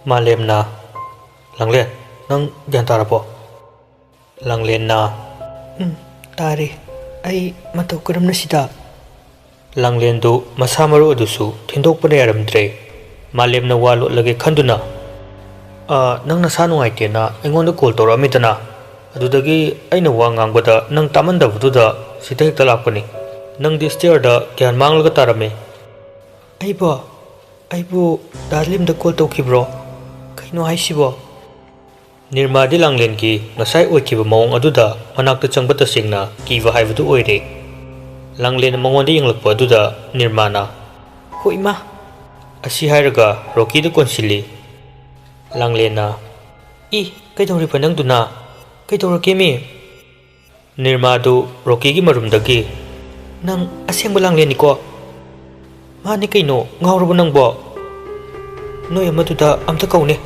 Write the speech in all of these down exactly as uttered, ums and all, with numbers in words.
ꯃꯥꯂꯦꯝꯅ, "ꯂꯥꯡꯂꯦꯟ, ꯅꯪ ꯒ꯭ꯌꯥꯟ ꯇꯥꯔꯕꯣ?" ꯂꯥꯡꯂꯦꯟꯅ, "ꯎꯝ, ꯇꯥꯔꯦ꯫ ꯑꯩ ꯃꯇꯧ ꯀꯔꯝꯅ ꯁꯤꯗ?" ꯂꯥꯡꯂꯦꯟꯗꯨ ꯃꯁꯥ ꯃꯔꯨ ꯑꯗꯨꯁꯨ ꯊꯤꯟꯗꯣꯛꯄꯅ ꯌꯥꯔꯝꯗ꯭ꯔꯦ꯫ ꯃꯥꯂꯦꯝꯅ ꯋꯥ ꯂꯣꯠꯂꯒꯦ ꯈꯟꯗꯨꯅ, "ꯑ, ꯅꯪ ꯅꯁꯥ ꯅꯨꯡꯉꯥꯏꯇꯦꯅ ꯑꯩꯉꯣꯟꯗ ꯀꯣꯜ ꯇꯧꯔꯛꯑꯝꯃꯤꯗꯅ, ꯑꯗꯨꯗꯒꯤ ꯑꯩꯅ ꯋꯥ ꯉꯥꯡꯕꯗ ꯅꯪ ꯇꯥꯃꯟꯗꯕꯗꯨꯗ ꯁꯤꯗ ꯍꯦꯛꯇ ꯂꯥꯛꯄꯅꯤ꯫ ꯅꯪꯗꯤ ꯁ꯭ꯇꯦꯌꯔꯗ ꯒ꯭ꯌꯥꯟ ꯃꯥꯡꯂꯒ ꯇꯥꯔꯝꯃꯤ꯫" "ꯑꯩꯕꯣ? ꯑꯩꯕꯨ ꯗꯥ ꯂꯤꯝꯗ ꯀꯣꯜ ꯇꯧꯈꯤꯕ꯭ꯔꯣ? ꯀꯩꯅꯣ ꯍꯥꯏꯁꯤꯕꯣ?" ꯅꯤꯔꯃꯥꯗꯤ ꯂꯥꯡꯂꯦꯟꯒꯤ ꯉꯁꯥꯏ ꯑꯣꯏꯈꯤꯕ ꯃꯑꯣꯡ ꯑꯗꯨꯗ ꯃꯅꯥꯛꯇ ꯆꯪꯕ ꯇꯁꯦꯡꯅ ꯀꯤꯕ ꯍꯥꯏꯕꯗꯨ ꯑꯣꯏꯔꯦ꯫ ꯂꯥꯡꯂꯦꯟ ꯃꯉꯣꯟꯗ ꯌꯦꯡꯂꯛꯄ ꯑꯗꯨꯗ ꯅꯤꯔꯃꯥꯅ, "ꯍꯣ ꯏꯃꯥ!" ꯑꯁꯤ ꯍꯥꯏꯔꯒ ꯔꯣꯀꯤꯗ ꯀꯣꯟꯁꯤꯜꯂꯤ꯫ ꯂꯥꯡꯂꯦꯟꯅ, "ꯏ, ꯀꯩꯗꯧꯔꯤꯕ ꯅꯪꯗꯨꯅ? ꯀꯩꯗꯧꯔꯒꯦꯃꯤ?" ꯅꯤꯔꯃꯥꯗꯨ ꯔꯣꯀꯤꯒꯤ ꯃꯔꯨꯝꯗꯒꯤ, "ꯅꯪ ꯑꯁꯦꯡꯕ ꯂꯥꯡꯂꯦꯟꯅꯤꯀꯣ?" "ꯃꯥꯅꯤ ꯀꯩꯅꯣ, ꯉꯥꯎꯔꯕꯣ ꯅꯪꯕꯣ? ꯅꯣꯏ ꯑꯃꯗꯨꯗ ꯑꯝꯇ ꯀꯧꯅꯦ꯫"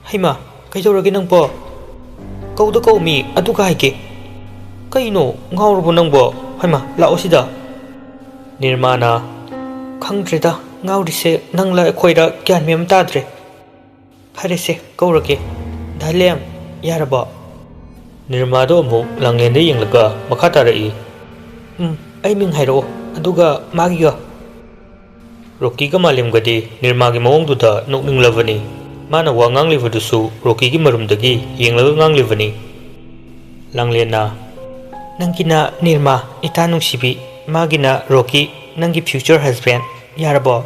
"ꯍꯩꯃꯥ, ꯀꯩꯗꯧꯔꯒꯦ ꯅꯪꯕꯣ? ꯀꯧꯗ ꯀꯧ ꯃꯤ, ꯑꯗꯨꯒ ꯍꯥꯏꯒꯦ꯫" "ꯀꯩꯅꯣ, ꯉꯥꯎꯔꯕꯣ ꯅꯪꯕꯣ? ꯍꯩꯃꯥ, ꯂꯥꯛꯑꯣ ꯁꯤꯗ꯫" ꯅꯤꯔꯃꯥꯅ, "ꯈꯪꯗ꯭ꯔꯦꯗ, ꯉꯥꯎꯔꯤꯁꯦ ꯅꯪꯂ ꯑꯩꯈꯣꯏꯔ ꯒ꯭ꯌꯥꯟ ꯃꯦꯟ ꯑꯃ ꯇꯥꯗ꯭ꯔꯦ꯫" "ꯐꯔꯦꯁꯦ, ꯀꯧꯔꯒꯦ꯫ ꯗꯥ ꯂꯦꯝ, ꯌꯥꯔꯕꯣ?" ꯅꯤꯔꯃꯥꯗꯣ ꯑꯃꯨꯛ ꯂꯥꯡꯂꯦꯟꯗ ꯌꯦꯡꯂꯒ ꯃꯈꯥ ꯇꯥꯔꯛꯏ, "ꯎꯝ, ꯑꯩ ꯃꯤꯡ ꯍꯥꯏꯔꯛꯑꯣ, ꯑꯗꯨꯒ ꯃꯥꯒꯤꯒ꯫" ꯔꯣꯀꯤꯒ ꯃꯥꯂꯦꯝꯒꯗꯤ ꯅꯤꯔꯃꯥꯒꯤ ꯃꯑꯣꯡꯗꯨꯗ ꯅꯣꯛꯅꯤꯡꯂꯕꯅꯤ꯫ ꯃꯥꯅ ꯋꯥ ꯉꯥꯡꯂꯤꯕꯗꯨꯁꯨ ꯔꯣꯀꯤꯒꯤ ꯃꯔꯨꯝꯗꯒꯤ ꯌꯦꯡꯂꯒ ꯉꯥꯡꯂꯤꯕꯅꯤ꯫ ꯂꯥꯡꯂꯦꯟꯅ, "ꯅꯪꯒꯤꯅ ꯅꯤꯔꯃꯥ, ꯏꯇꯥ ꯅꯨꯡꯁꯤꯕꯤ, ꯃꯥꯒꯤꯅ ꯔꯣꯀꯤ, ꯅꯪꯒꯤ future husband꯫ ꯌꯥꯔꯕꯣ?"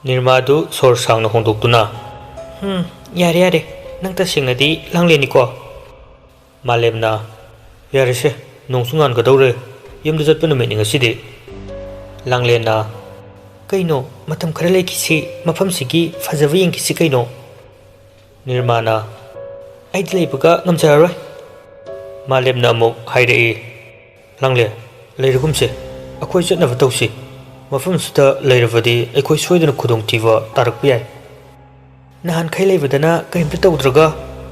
ꯅꯤꯔꯃꯥꯗꯨ ꯁꯣꯔ ꯁꯥꯡꯅ ꯍꯣꯡꯗꯣꯛꯇꯨꯅ, "ꯍꯝ, ꯌꯥꯔꯦ, ꯌꯥꯔꯦ꯫ ꯅꯪ ꯇꯁꯦꯡꯅꯗꯤ ꯂꯥꯡꯂꯦꯟꯅꯤꯀꯣ?" ꯃꯥꯂꯦꯝꯅ, "ꯌꯥꯔꯦꯁꯦ, ꯅꯣꯡꯁꯨ ꯉꯥꯟꯒꯗꯧꯔꯦ꯫ ꯌꯨꯝꯗ ꯆꯠꯄ ꯅꯨꯃꯤꯠꯅꯤ ꯉꯁꯤꯗꯤ꯫" ꯂꯥꯡꯂꯦꯟꯅ, "ꯀꯩꯅꯣ, ꯃꯇꯝ ꯈꯔ ꯂꯩꯈꯤꯁꯤ, ꯃꯐꯝꯁꯤꯒꯤ ꯐꯖꯕ ꯌꯦꯡꯈꯤꯁꯤ ꯀꯩꯅꯣ꯫" ꯅꯤꯔꯃꯥꯅ, "ꯑꯩꯗꯤ ꯂꯩꯕꯒ ꯉꯝꯖꯔꯔꯣꯏ꯫" ꯃꯥꯂꯦꯝꯅ ꯑꯃꯨꯛ ꯍꯥꯏꯔꯛꯏ, "ꯂꯥꯡꯂꯦꯟ, ꯂꯩꯔꯒꯨꯝꯁꯦ꯫ ꯑꯩꯈꯣꯏ ꯆꯠꯅꯕ ꯇꯧꯁꯤ꯫ ꯃꯐꯝꯁꯤꯗ ꯂꯩꯔꯕꯗꯤ ꯑꯩꯈꯣꯏ ꯁꯣꯏꯗꯅ ꯈꯨꯗꯣꯡꯊꯤꯕ ꯇꯥꯔꯛꯄ ꯌꯥꯏ꯫" "ꯅꯍꯥꯟꯈꯩ ꯂꯩꯕꯗꯅ ꯀꯔꯤꯝꯇ ꯇꯧꯗ꯭ꯔꯒ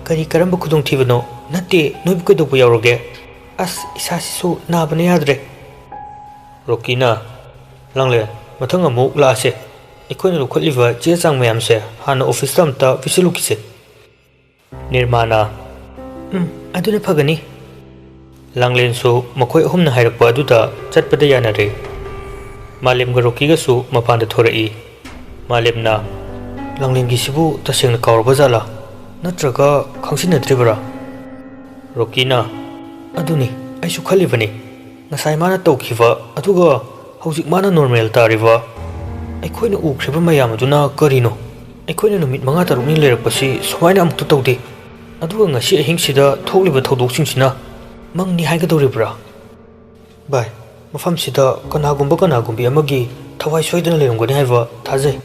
ꯀꯔꯤ ꯀꯔꯝꯕ ꯈꯨꯗꯣꯡꯊꯤꯕꯅꯣ? ꯅꯠꯇꯦ, ꯅꯣꯏꯕꯨ ꯀꯩꯗꯧꯕ ꯌꯥꯎꯔꯒꯦ? ꯑꯁ, ꯏꯁꯥꯁꯤꯁꯨ ꯅꯥꯕꯅ ꯌꯥꯗ꯭ꯔꯦ꯫" ꯔꯣꯀꯤꯅ, "ꯂꯥꯡꯂꯦꯟ, ꯃꯊꯪ ꯑꯃꯨꯛ ꯂꯥꯛꯑꯁꯦ꯫ ꯑꯩꯈꯣꯏꯅ ꯂꯧꯈꯠꯂꯤꯕ ꯆꯦ ꯆꯥꯡ ꯃꯌꯥꯝꯁꯦ ꯍꯥꯟꯅ ꯑꯣꯐꯤꯁꯇ ꯑꯝꯇ ꯄꯤꯁꯤꯜꯂꯨꯈꯤꯁꯦ꯫ ꯅꯤꯔꯃꯥꯅ, "ꯎꯝ, ꯑꯗꯨꯅ ꯐꯒꯅꯤ꯫" ꯂꯥꯡꯂꯦꯟꯁꯨ ꯃꯈꯣꯏ ꯑꯍꯨꯝꯅ ꯍꯥꯏꯔꯛꯄ ꯑꯗꯨꯗ ꯆꯠꯄꯗ ꯌꯥꯅꯔꯦ꯫ ꯃꯥꯂꯦꯝꯒ ꯔꯣꯀꯤꯒꯁꯨ ꯃꯄꯥꯟꯗ ꯊꯣꯔꯛꯏ꯫ ꯃꯥꯂꯦꯝꯅ, "ꯂꯥꯡꯂꯦꯟꯒꯤꯁꯤꯕꯨ ꯇꯁꯦꯡꯅ ꯀꯥꯎꯔꯕ ꯖꯥꯠꯂꯥ? ꯅꯠꯇ꯭ꯔꯒ ꯈꯪꯁꯤꯟꯅꯗ꯭ꯔꯤꯕꯔꯥ?" ꯔꯣꯀꯤꯅ, "ꯑꯗꯨꯅꯤ ꯑꯩꯁꯨ ꯈꯜꯂꯤꯕꯅꯤ꯫ ꯉꯁꯥꯏ ꯃꯥꯅ ꯇꯧꯈꯤꯕ ꯑꯗꯨꯒ ꯍꯧꯖꯤꯛ ꯃꯥꯅ ꯅꯣꯔꯃꯦꯜ ꯇꯥꯔꯤꯕ, ꯑꯩꯈꯣꯏꯅ ꯎꯈ꯭ꯔꯤꯕ ꯃꯌꯥꯝ ꯑꯗꯨꯅ ꯀꯔꯤꯅꯣ? ꯑꯩꯈꯣꯏꯅ ꯅꯨꯃꯤꯠ ꯃꯉꯥ ꯇꯔꯨꯛꯅꯤ ꯂꯩꯔꯛꯄꯁꯤ ꯁꯨꯃꯥꯏꯅ ꯑꯃꯨꯛꯇ ꯇꯧꯗꯦ꯫ ꯑꯗꯨꯒ ꯉꯁꯤ ꯑꯍꯤꯡꯁꯤꯗ ꯊꯣꯛꯂꯤꯕ ꯊꯧꯗꯣꯛꯁꯤꯡꯁꯤꯅ ꯃꯪꯅꯤ ꯍꯥꯏꯒꯗꯧꯔꯤꯕ꯭ꯔꯥ?" "ꯚꯥꯏ, ꯃꯐꯝꯁꯤꯗ ꯀꯅꯥꯒꯨꯝꯕ ꯀꯅꯥꯒꯨꯝꯕꯤ ꯑꯃꯒꯤ ꯊꯋꯥꯏ ꯁꯣꯏꯗꯅ ꯂꯩꯔꯝꯒꯅꯤ ꯍꯥꯏꯕ ꯊꯥꯖꯩ꯫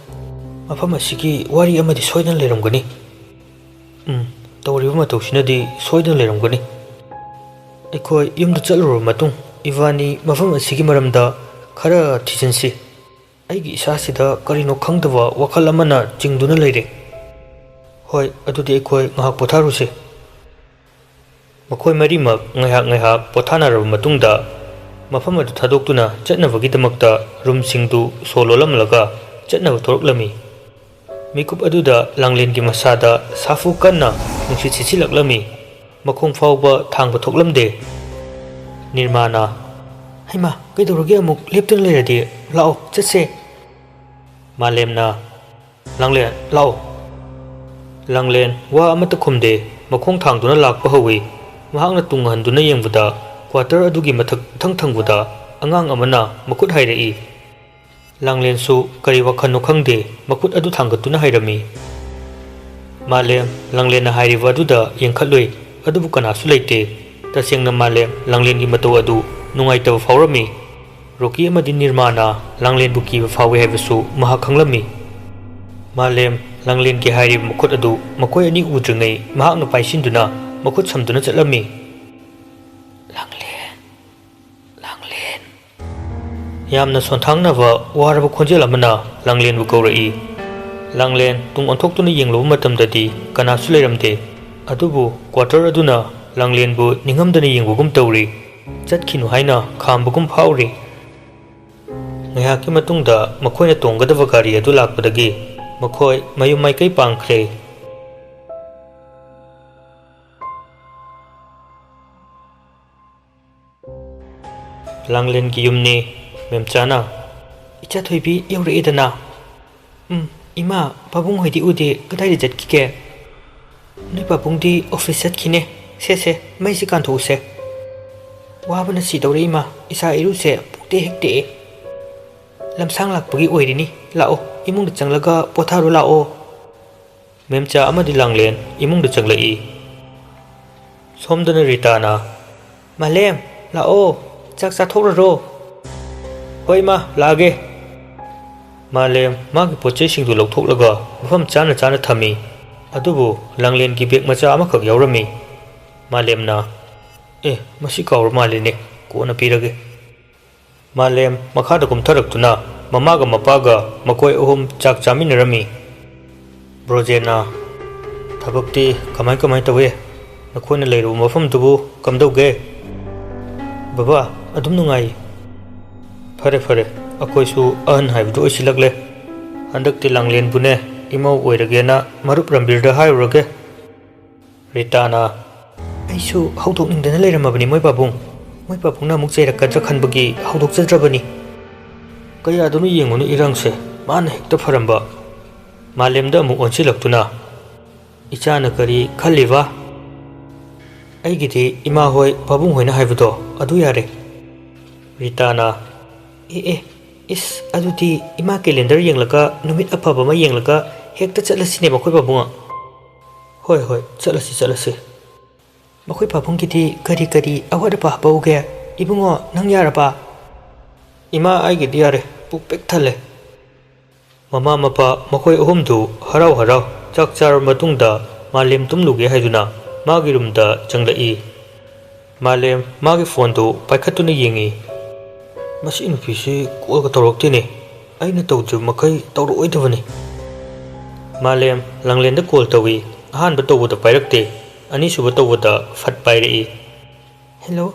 ꯃꯐꯝ ꯑꯁꯤꯒꯤ ꯋꯥꯔꯤ ꯑꯃꯗꯤ ꯁꯣꯏꯗꯅ ꯂꯩꯔꯝꯒꯅꯤ꯫" "ꯎꯝ, ꯇꯧꯔꯤꯕ ꯃꯇꯧꯁꯤꯅꯗꯤ ꯁꯣꯏꯗꯅ ꯂꯩꯔꯝꯒꯅꯤ꯫ ꯑꯩꯈꯣꯏ ꯌꯨꯝꯗ ꯆꯠꯂꯨꯔꯕ ꯃꯇꯨꯡ ꯏꯕꯥꯅꯤ ꯃꯐꯝ ꯑꯁꯤꯒꯤ ꯃꯔꯝꯗ ꯈꯔ ꯊꯤꯖꯤꯟꯁꯤ꯫ ꯑꯩꯒꯤ ꯏꯁꯥꯁꯤꯗ ꯀꯔꯤꯅꯣ ꯈꯪꯗꯕ ꯋꯥꯈꯜ ꯑꯃꯅ ꯆꯤꯡꯗꯨꯅ ꯂꯩꯔꯦ꯫ ꯍꯣꯏ, ꯑꯗꯨꯗꯤ ꯑꯩꯈꯣꯏ ꯉꯥꯏꯍꯥꯛ ꯄꯣꯊꯥꯔꯨꯁꯦ꯫" ꯃꯈꯣꯏ ꯃꯔꯤꯃꯛ ꯉꯥꯏꯍꯥꯛ ꯉꯥꯏꯍꯥꯛ ꯄꯣꯊꯥꯅꯔꯕ ꯃꯇꯨꯡꯗ ꯃꯐꯝ ꯑꯗꯨ ꯊꯥꯗꯣꯛꯇꯨꯅ ꯆꯠꯅꯕꯒꯤꯗꯃꯛꯇ ꯔꯨꯝꯁꯤꯡꯗꯨ ꯁꯣ ꯂꯣꯜꯂꯝꯂꯒ ꯆꯠꯅꯕ ꯊꯣꯔꯛꯂꯝꯃꯤ꯫ ꯃꯤꯀꯨꯞ ꯑꯗꯨꯗ ꯂꯥꯡꯂꯦꯟꯒꯤ ꯃꯁꯥꯗ ꯁꯥꯐꯨ ꯀꯟꯅ ꯅꯨꯡꯁꯤꯠ ꯁꯤꯠꯆꯤꯜꯂꯛꯂꯝꯃꯤ꯫ ꯃꯈꯣꯡ ꯐꯥꯎꯕ ꯊꯥꯡꯕ ꯊꯣꯛꯂꯝꯗꯦ꯫ ꯅꯤꯔꯃꯥꯅ, "ꯍꯩꯃꯥ, ꯀꯩꯗꯧꯔꯒꯦ ꯑꯃꯨꯛ ꯂꯦꯞꯇꯨꯅ ꯂꯩꯔꯗꯤ? ꯂꯥꯛꯑꯣ, ꯆꯠꯁꯦ꯫" ꯃꯥꯂꯦꯝꯅ, "ꯂꯥꯡꯂꯦꯟ, ꯂꯥꯛꯑꯣ꯫" ꯂꯥꯡꯂꯦꯟ ꯋꯥ ꯑꯃꯠꯇ ꯈꯨꯝꯗꯦ꯫ ꯃꯈꯣꯡ ꯊꯥꯡꯗꯨꯅ ꯂꯥꯛꯄ ꯍꯧꯏ꯫ ꯃꯍꯥꯛꯅ ꯇꯨꯡ ꯍꯟꯗꯨꯅ ꯌꯦꯡꯕꯗ ꯀ꯭ꯋꯥꯇꯔ ꯑꯗꯨꯒꯤ ꯃꯊꯛ ꯏꯊꯪ ꯊꯪꯕꯗ ꯑꯉꯥꯡ ꯑꯃꯅ ꯃꯈꯨꯠ ꯍꯥꯏꯔꯛꯏ꯫ ꯂꯥꯡꯂꯦꯟꯁꯨ ꯀꯔꯤ ꯋꯥꯈꯜꯅꯣ ꯈꯪꯗꯦ, ꯃꯈꯨꯠ ꯑꯗꯨ ꯊꯥꯡꯒꯠꯇꯨꯅ ꯍꯥꯏꯔꯝꯃꯤ꯫ ꯃꯥꯂꯦꯝ ꯂꯥꯡꯂꯦꯟꯅ ꯍꯥꯏꯔꯤꯕ ꯑꯗꯨꯗ ꯌꯦꯡꯈꯠꯂꯨꯏ, ꯑꯗꯨꯕꯨ ꯀꯅꯥꯁꯨ ꯂꯩꯇꯦ꯫ ꯇꯁꯦꯡꯅ ꯃꯥꯂꯦꯝ ꯂꯥꯡꯂꯦꯟꯒꯤ ꯃꯇꯧ ꯑꯗꯨ ꯅꯨꯡꯉꯥꯏꯇꯕ ꯐꯥꯎꯔꯝꯃꯤ꯫ ꯔꯣꯀꯤ ꯑꯃꯗꯤ ꯅꯤꯔꯃꯥꯅ ꯂꯥꯡꯂꯦꯟꯕꯨ ꯀꯤꯕ ꯐꯥꯎꯏ ꯍꯥꯏꯕꯁꯨ ꯃꯍꯥꯛ ꯈꯪꯂꯝꯃꯤ꯫ ꯃꯥꯂꯦꯝ ꯂꯥꯡꯂꯦꯟꯒꯤ ꯍꯥꯏꯔꯤꯕ ꯃꯈꯨꯠ ꯑꯗꯨ ꯃꯈꯣꯏ ꯑꯅꯤ ꯎꯗ꯭ꯔꯤꯉꯩ ꯃꯍꯥꯛꯅ ꯄꯥꯏꯁꯤꯟꯗꯨꯅ ꯃꯈꯨꯠ ꯁꯝꯗꯨꯅ ꯆꯠꯂꯝꯃꯤ꯫ "ꯂꯥꯡꯂꯦꯟ, ꯂꯥꯡꯂꯦꯟ꯫" ꯌꯥꯝꯅ ꯁꯣꯟꯊꯥꯡꯅꯕ ꯋꯥꯔꯕ ꯈꯣꯟꯖꯦꯜ ꯑꯃꯅ ꯂꯥꯡꯂꯦꯟꯕꯨ ꯀꯧꯔꯛꯏ꯫ ꯂꯥꯡꯂꯦꯟ ꯇꯨꯡ ꯑꯣꯟꯊꯣꯛꯇꯨꯅ ꯌꯦꯡꯂꯨꯕ ꯃꯇꯝꯗꯗꯤ ꯀꯅꯥꯁꯨ ꯂꯩꯔꯝꯗꯦ꯫ ꯑꯗꯨꯕꯨ ꯀ꯭ꯋꯥꯇꯔ ꯑꯗꯨꯅ ꯂꯥꯡꯂꯦꯟꯕꯨ ꯅꯤꯡꯉꯝꯗꯅ ꯌꯦꯡꯕꯒꯨꯝ ꯇꯧꯔꯤ꯫ ꯆꯠꯈꯤꯅꯨ ꯍꯥꯏꯅ ꯈꯥꯝꯕꯒꯨꯝ ꯐꯥꯎꯔꯤ꯫ ꯉꯥꯏꯍꯥꯛꯀꯤ ꯃꯇꯨꯡꯗ ꯃꯈꯣꯏꯅ ꯇꯣꯡꯒꯗꯕ ꯒꯥꯔꯤ ꯑꯗꯨ ꯂꯥꯛꯄꯗꯒꯤ ꯃꯈꯣꯏ ꯃꯌꯨꯝ ꯃꯥꯏꯀꯩ ꯄꯥꯡꯈ꯭ꯔꯦ꯫ ꯂꯥꯡꯂꯦꯟꯒꯤ ꯌꯨꯝꯅꯤ꯫ ꯃꯦꯝꯆꯥꯅ, "ꯏꯆꯥ ꯊꯣꯏꯕꯤ ꯌꯧꯔꯛꯑꯦꯗꯅ?" "ꯎꯝ, ꯏꯃꯥ, ꯄꯥꯕꯨꯡ ꯍꯣꯏꯗꯤ ꯎꯗꯦ, ꯀꯗꯥꯏꯗ ꯆꯠꯈꯤꯒꯦ?" "ꯅꯣꯏ ꯄꯥꯕꯨꯡꯗꯤ ꯑꯣꯐꯤꯁ ꯆꯠꯈꯤꯅꯦ꯫ ꯁꯦ, ꯁꯦ, ꯃꯩꯁꯤ ꯀꯥꯟꯊꯣꯛꯎꯁꯦ꯫ ꯋꯥꯕꯅ ꯁꯤꯗꯧꯔꯦ ꯏꯃꯥ, ꯏꯁꯥ ꯏꯔꯨꯁꯦ ꯄꯨꯛꯇꯦꯛ ꯍꯦꯛ ꯇꯦꯛꯑꯦ꯫ ꯂꯝꯁꯥꯡ ꯂꯥꯛꯄꯒꯤ ꯑꯣꯏꯔꯤꯅꯤ꯫ ꯂꯥꯛꯑꯣ, ꯏꯃꯨꯡꯗ ꯆꯪꯂꯒ ꯄꯣꯊꯥꯔꯣ ꯂꯥꯛꯑꯣ꯫" ꯃꯦꯝꯆꯥ ꯑꯃꯗꯤ ꯂꯥꯡꯂꯦꯟ ꯏꯃꯨꯡꯗ ꯆꯪꯂꯛꯏ꯫ ꯁꯣꯝꯗꯅ ꯔꯤꯇꯥꯅ, "ꯃꯥꯂꯦꯝ, ꯂꯥꯛꯑꯣ, ꯆꯥꯛ ꯆꯥꯊꯣꯛꯂꯔꯣ꯫" "ꯍꯣꯏ ꯏꯃꯥ, ꯂꯥꯛꯑꯒꯦ꯫" ꯃꯥꯂꯦꯝ ꯃꯥꯒꯤ ꯄꯣꯠ ꯆꯩꯁꯤꯡꯗꯨ ꯂꯧꯊꯣꯛꯂꯒ ꯃꯐꯝ ꯆꯥꯅ ꯆꯥꯅ ꯊꯝꯃꯤ꯫ ꯑꯗꯨꯕꯨ ꯂꯥꯡꯂꯦꯟꯒꯤ ꯕꯦꯒ ꯃꯆꯥ ꯑꯃꯈꯛ ꯌꯥꯎꯔꯝꯃꯤ꯫ ꯃꯥꯂꯦꯝꯅ, "ꯑꯦ, ꯃꯁꯤ ꯀꯥꯎꯔ ꯃꯥꯜꯂꯤꯅꯦ, ꯀꯣꯟꯅ ꯄꯤꯔꯒꯦ꯫" ꯃꯥꯂꯦꯝ ꯃꯈꯥꯗ ꯀꯨꯝꯊꯔꯛꯇꯨꯅ ꯃꯃꯥꯒ ꯃꯄꯥꯒ ꯃꯈꯣꯏ ꯑꯍꯨꯝ ꯆꯥꯛ ꯆꯥꯃꯤꯟꯅꯔꯝꯃꯤ꯫ ꯕ꯭ꯔꯣꯖꯦꯟꯅ, "ꯊꯕꯛꯇꯤ ꯀꯃꯥꯏ ꯀꯃꯥꯏ ꯇꯧꯏ? ꯅꯈꯣꯏꯅ ꯂꯩꯔꯨꯕ ꯃꯐꯝꯗꯨꯕꯨ ꯀꯝꯗꯧꯒꯦ?" "ꯕꯕꯥ, ꯑꯗꯨꯝ ꯅꯨꯡꯉꯥꯏ꯫" "ꯐꯔꯦ ꯐꯔꯦ, ꯑꯩꯈꯣꯏꯁꯨ ꯑꯍꯟ ꯍꯥꯏꯕꯗꯨ ꯑꯣꯏꯁꯤꯜꯂꯛꯂꯦ꯫ ꯍꯟꯗꯛꯇꯤ ꯂꯥꯡꯂꯦꯟꯕꯨꯅꯦ ꯏꯃꯧ ꯑꯣꯏꯔꯒꯦꯅ ꯃꯔꯨꯞ ꯔꯝꯕꯤꯔꯗ ꯍꯥꯏꯔꯨꯔꯒꯦ꯫" ꯔꯤꯇꯥꯅ, "ꯑꯩꯁꯨ ꯍꯧꯗꯣꯛꯅꯤꯡꯗꯅ ꯂꯩꯔꯝꯃꯕꯅꯤ ꯃꯣꯏ ꯄꯥꯕꯨꯡ꯫ ꯃꯣꯏ ꯄꯥꯕꯨꯡꯅ ꯑꯃꯨꯛ ꯆꯩꯔꯛꯀꯗ꯭ꯔꯥ ꯈꯟꯕꯒꯤ ꯍꯧꯗꯣꯛꯆꯗ꯭ꯔꯕꯅꯤ꯫ ꯀꯌꯥꯗꯅꯣ ꯌꯦꯡꯉꯨꯅꯦ ꯏꯔꯥꯡꯁꯦ, ꯃꯥꯅ ꯍꯦꯛꯇ ꯐꯔꯝꯕ꯫" ꯃꯥꯂꯦꯝꯗ ꯑꯃꯨꯛ ꯑꯣꯟꯁꯤꯜꯂꯛꯇꯨꯅ, "ꯏꯆꯥꯅ ꯀꯔꯤ ꯈꯜꯂꯤꯕ?" "ꯑꯩꯒꯤꯗꯤ ꯏꯃꯥ ꯍꯣꯏ, ꯄꯥꯕꯨꯡ ꯍꯣꯏꯅ ꯍꯥꯏꯕꯗꯣ ꯑꯗꯨ ꯌꯥꯔꯦ꯫" ꯔꯤꯇꯥꯅ, "ꯑꯦ ꯑꯦ, ꯏꯁ, ꯑꯗꯨꯗꯤ ꯏꯃꯥ ꯀꯦꯂꯦꯟꯗꯔ ꯌꯦꯡꯂꯒ, ꯅꯨꯃꯤꯠ ꯑꯐꯕ ꯑꯃ ꯌꯦꯡꯂꯒ ꯍꯦꯛꯇ ꯆꯠꯂꯁꯤꯅꯦ ꯃꯈꯣꯏ ꯄꯥꯕꯨꯡ꯫ ꯍꯣꯏ ꯍꯣꯏ, ꯆꯠꯂꯁꯤ ꯆꯠꯂꯁꯤ꯫ ꯃꯈꯣꯏ ꯄꯥꯕꯨꯡꯒꯤꯗꯤ ꯀꯔꯤ ꯀꯔꯤ ꯑꯋꯥꯠ ꯑꯄꯥ ꯍꯥꯞꯄꯛꯎꯒꯦ? ꯏꯕꯨꯡꯉꯣ, ꯅꯪ ꯌꯥꯔꯕ?" "ꯏꯃꯥ, ꯑꯩꯒꯤꯗꯤ ꯌꯥꯔꯦ, ꯄꯨꯛ ꯄꯤꯛ ꯊꯜꯂꯦ꯫" ꯃꯃꯥ ꯃꯄꯥ ꯃꯈꯣꯏ ꯑꯍꯨꯝꯗꯨ ꯍꯔꯥꯎ ꯍꯔꯥꯎ ꯆꯥꯛ ꯆꯥꯔꯕ ꯃꯇꯨꯡꯗ ꯃꯥꯂꯦꯝ ꯇꯨꯝꯂꯨꯒꯦ ꯍꯥꯏꯗꯨꯅ ꯃꯥꯒꯤ ꯔꯨꯝꯗ ꯆꯪꯂꯛꯏ꯫ ꯃꯥꯂꯦꯝ ꯃꯥꯒꯤ ꯐꯣꯟꯗꯨ ꯄꯥꯏꯈꯠꯇꯨꯅ ꯌꯦꯡꯉꯤ꯫ "ꯃꯁꯤ ꯅꯨꯄꯤꯁꯤ ꯀꯣꯜꯒ ꯇꯧꯔꯛꯇꯦꯅꯦ꯫ ꯑꯩꯅ ꯇꯧꯗ꯭ꯔꯤꯕ ꯃꯈꯩ ꯇꯧꯔꯛꯑꯣꯏꯗꯕꯅꯤ꯫" ꯃꯥꯂꯦꯝ ꯂꯥꯡꯂꯦꯟꯗ ꯀꯣꯜ ꯇꯧꯏ꯫ ꯑꯍꯥꯟꯕ ꯇꯧꯕꯗ ꯄꯥꯏꯔꯛꯇꯦ꯫ ꯑꯅꯤꯁꯨꯕ ꯇꯧꯕꯗ ꯐꯠ ꯄꯥꯏꯔꯛꯏ꯫ "ꯍꯦꯜꯂꯣ꯫"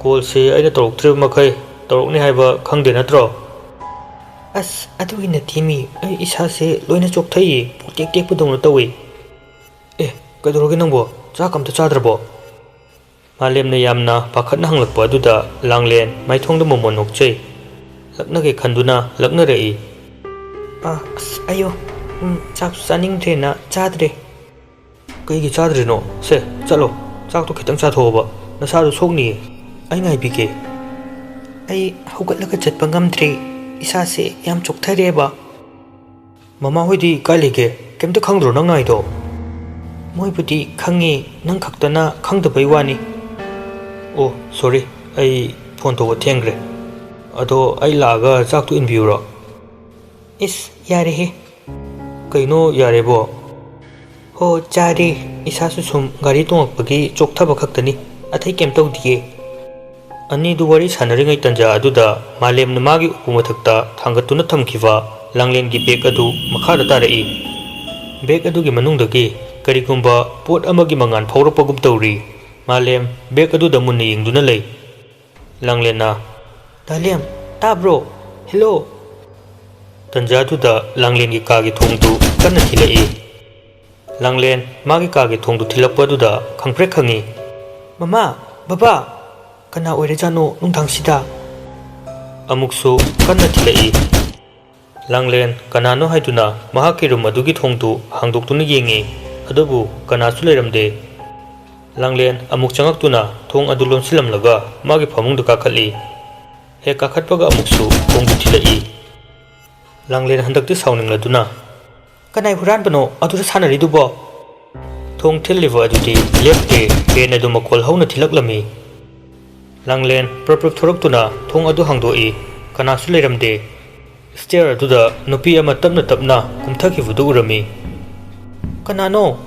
"ꯀꯣꯜꯁꯤ ꯑꯩꯅ ꯇꯧꯔꯛꯇ꯭ꯔꯤꯕ ꯃꯈꯩ ꯇꯧꯔꯛꯅꯤ ꯍꯥꯏꯕ ꯈꯪꯗꯦ ꯅꯠꯇ꯭ꯔꯣ? ꯑꯁ, ꯑꯗꯨꯒꯤ ꯅꯠꯇꯦꯃꯤ, ꯑꯩ ꯏꯁꯥꯁꯦ ꯂꯣꯏꯅ ꯆꯣꯛꯊꯩꯌꯦ, ꯄꯨꯛꯇꯦꯛ ꯇꯦꯛꯄꯗꯧꯅ ꯇꯧꯋꯦ꯫ ꯑꯦ, ꯀꯩꯗꯧꯔꯒꯦ ꯅꯪꯕꯣ? ꯆꯥꯛ ꯑꯝꯇ ꯆꯥꯗ꯭ꯔꯕꯣ? ꯃꯥꯂꯦꯝꯅ ꯌꯥꯝꯅ ꯄꯥꯈꯠꯅ ꯍꯪꯂꯛꯄ ꯑꯗꯨꯗ ꯂꯥꯡꯂꯦꯟ ꯃꯥꯏꯊꯣꯡꯗ ꯃꯣꯃꯣꯟ ꯅꯣꯛꯆꯩ꯫ ꯂꯛꯅꯒꯦ ꯈꯟꯗꯨꯅ ꯂꯛꯅꯔꯛꯏ꯫ ꯑ, ꯑꯁ, ꯑꯌꯣ, ꯎꯝ, ꯆꯥꯛꯁꯨ ꯆꯥꯅꯤꯡꯗ꯭ꯔꯦꯅ ꯆꯥꯗ꯭ꯔꯦ꯫ ꯀꯩꯒꯤ ꯆꯥꯗ꯭ꯔꯤꯅꯣ? ꯁꯦ, ꯆꯠꯂꯣ, ꯆꯥꯛꯇꯣ ꯈꯤꯇꯪ ꯆꯥꯊꯣꯛꯑꯣꯕ, ꯅꯁꯥꯗꯣ ꯁꯣꯛꯅꯤꯌꯦ, ꯑꯩ ꯉꯥꯏꯕꯤꯒꯦ꯫ ꯑꯩ ꯍꯧꯒꯠꯂꯒ ꯆꯠꯄ ꯉꯝꯗ꯭ꯔꯦ, ꯏꯁꯥꯁꯦ ꯌꯥꯝ ꯆꯣꯛꯊꯔꯦꯕ꯫ ꯃꯃꯥ ꯍꯣꯏꯗꯤ ꯀꯥꯏ ꯂꯩꯒꯦ? ꯀꯩꯝꯇ ꯈꯪꯗ꯭ꯔꯣ ꯅꯪ ꯅꯥꯏꯗꯣ? ꯃꯣꯏꯕꯨꯗꯤ ꯈꯪꯉꯦ, ꯅꯪ ꯈꯛꯇꯅ ꯈꯪꯗꯕꯩ ꯋꯥꯅꯤ꯫ ꯑꯣ, ꯁꯣꯔꯤ, ꯑꯩ ꯐꯣꯟ ꯇꯧꯕ ꯊꯦꯡꯈ꯭ꯔꯦ꯫ ꯑꯗꯣ ꯑꯩ ꯂꯥꯛꯑꯒ ꯆꯥꯛꯇꯣ ꯏꯟꯕꯤꯌꯨꯔꯣ? ꯏꯁ, ꯌꯥꯔꯦꯍꯦ꯫ ꯀꯩꯅꯣ ꯌꯥꯔꯦꯕꯣ? ꯍꯣ, ꯆꯥꯔꯦ꯫ ꯏꯁꯥꯁꯨ ꯁꯨꯝ ꯒꯥꯔꯤ ꯇꯣꯡꯉꯛꯄꯒꯤ ꯆꯣꯛꯊꯕ ꯈꯛꯇꯅꯤ, ꯑꯇꯩ ꯀꯩꯝ ꯇꯧꯗꯤꯌꯦ꯫ ꯑꯅꯤꯗꯨ ꯋꯥꯔꯤ ꯁꯥꯟꯅꯔꯤꯉꯩ ꯇꯟꯖꯥ ꯑꯗꯨꯗ ꯃꯥꯂꯦꯝꯅ ꯃꯥꯒꯤ ꯎꯄꯨ ꯃꯊꯛꯇ ꯊꯥꯡꯒꯠꯇꯨꯅ ꯊꯝꯈꯤꯕ ꯂꯥꯡꯂꯦꯟꯒꯤ ꯕꯦꯒ ꯑꯗꯨ ꯃꯈꯥꯗ ꯇꯥꯔꯛꯏ꯫ ꯕꯦꯒ ꯑꯗꯨꯒꯤ ꯃꯅꯨꯡꯗꯒꯤ ꯀꯔꯤꯒꯨꯝꯕ ꯄꯣꯠ ꯑꯃꯒꯤ ꯃꯉꯥꯜ ꯐꯥꯎꯔꯛꯄꯒꯨꯝ ꯇꯧꯔꯤ꯫ ꯃꯥꯂꯦꯝ ꯕꯦꯒ ꯑꯗꯨꯗ ꯃꯨꯟꯅ ꯌꯦꯡꯗꯨꯅ ꯂꯩ꯫ ꯂꯥꯡꯂꯦꯟꯅ, "ꯗꯥꯂꯦꯝ, ꯇꯥꯕ꯭ꯔꯣ? ꯍꯦꯜꯂꯣ!" ꯇꯟꯖꯥꯗꯨꯗ ꯂꯥꯡꯂꯦꯟꯒꯤ ꯀꯥꯒꯤ ꯊꯣꯡꯗꯨ ꯀꯟꯅ ꯊꯤꯜꯂꯛꯏ꯫ ꯂꯥꯡꯂꯦꯟ ꯃꯥꯒꯤ ꯀꯥꯒꯤ ꯊꯣꯡꯗꯨ ꯊꯤꯜꯂꯛꯄ ꯑꯗꯨꯗ ꯈꯪꯄ꯭ꯔꯦꯛ ꯈꯪꯉꯤ꯫ "ꯃꯃꯥ! ꯕꯕꯥ! ꯀꯅꯥ ꯑꯣꯏꯔꯖꯥꯠꯅꯣ ꯅꯨꯡꯗꯥꯡꯁꯤꯗ?" ꯑꯃꯨꯛꯁꯨ ꯀꯟꯅ ꯊꯤꯜꯂꯛꯏ꯫ ꯂꯥꯡꯂꯦꯟ ꯀꯅꯥꯅꯣ ꯍꯥꯏꯗꯨꯅ ꯃꯍꯥꯛꯀꯤ ꯔꯨꯝ ꯑꯗꯨꯒꯤ ꯊꯣꯡꯗꯨ ꯍꯥꯡꯗꯣꯛꯇꯨꯅ ꯌꯦꯡꯉꯤ, ꯑꯗꯨꯕꯨ ꯀꯅꯥꯁꯨ ꯂꯩꯔꯝꯗꯦ꯫ ꯂꯥꯡꯂꯦꯟ ꯑꯃꯨꯛ ꯆꯪꯉꯛꯇꯨꯅ ꯊꯣꯡ ꯑꯗꯨ ꯂꯣꯟꯁꯤꯜꯂꯝꯂꯒ ꯃꯥꯒꯤ ꯐꯃꯨꯡꯗ ꯀꯥꯈꯠꯂꯤ꯫ ꯍꯦꯛ ꯀꯥꯈꯠꯄꯒ ꯑꯃꯨꯛꯁꯨ ꯊꯣꯡꯗꯨ ꯊꯤꯜꯂꯛꯏ꯫ ꯂꯥꯡꯂꯦꯟ ꯍꯟꯗꯛꯇꯤ ꯁꯥꯎꯅꯤꯡꯂꯗꯨꯅ, "ꯀꯅꯥꯏ ꯍꯨꯔꯥꯟꯕꯅꯣ ꯑꯗꯨꯗ ꯁꯥꯟꯅꯔꯤꯗꯨꯕꯣ?" ꯊꯣꯡ ꯊꯤꯜꯂꯤꯕ ꯑꯗꯨꯗꯤ ꯂꯦꯞꯇꯦ, ꯐꯦꯟ ꯑꯗꯨ ꯃꯈꯣꯜ ꯍꯧꯅ ꯊꯤꯜꯂꯛꯂꯝꯃꯤ꯫ ꯂꯥꯡꯂꯦꯟ ꯄ꯭ꯔꯞ ꯄ꯭ꯔꯞ ꯊꯣꯔꯛꯇꯨꯅ ꯊꯣꯡ ꯑꯗꯨ ꯍꯥꯡꯗꯣꯛꯏ꯫ ꯀꯅꯥꯁꯨ ꯂꯩꯔꯝꯗꯦ꯫ ꯁ꯭ꯇꯦꯌꯔ ꯑꯗꯨꯗ ꯅꯨꯄꯤ ꯑꯃ ꯇꯞꯅ ꯇꯞꯅ ꯀꯨꯝꯊꯈꯤꯕꯗꯨ ꯎꯔꯝꯃꯤ꯫ "ꯀꯅꯥꯅꯣ?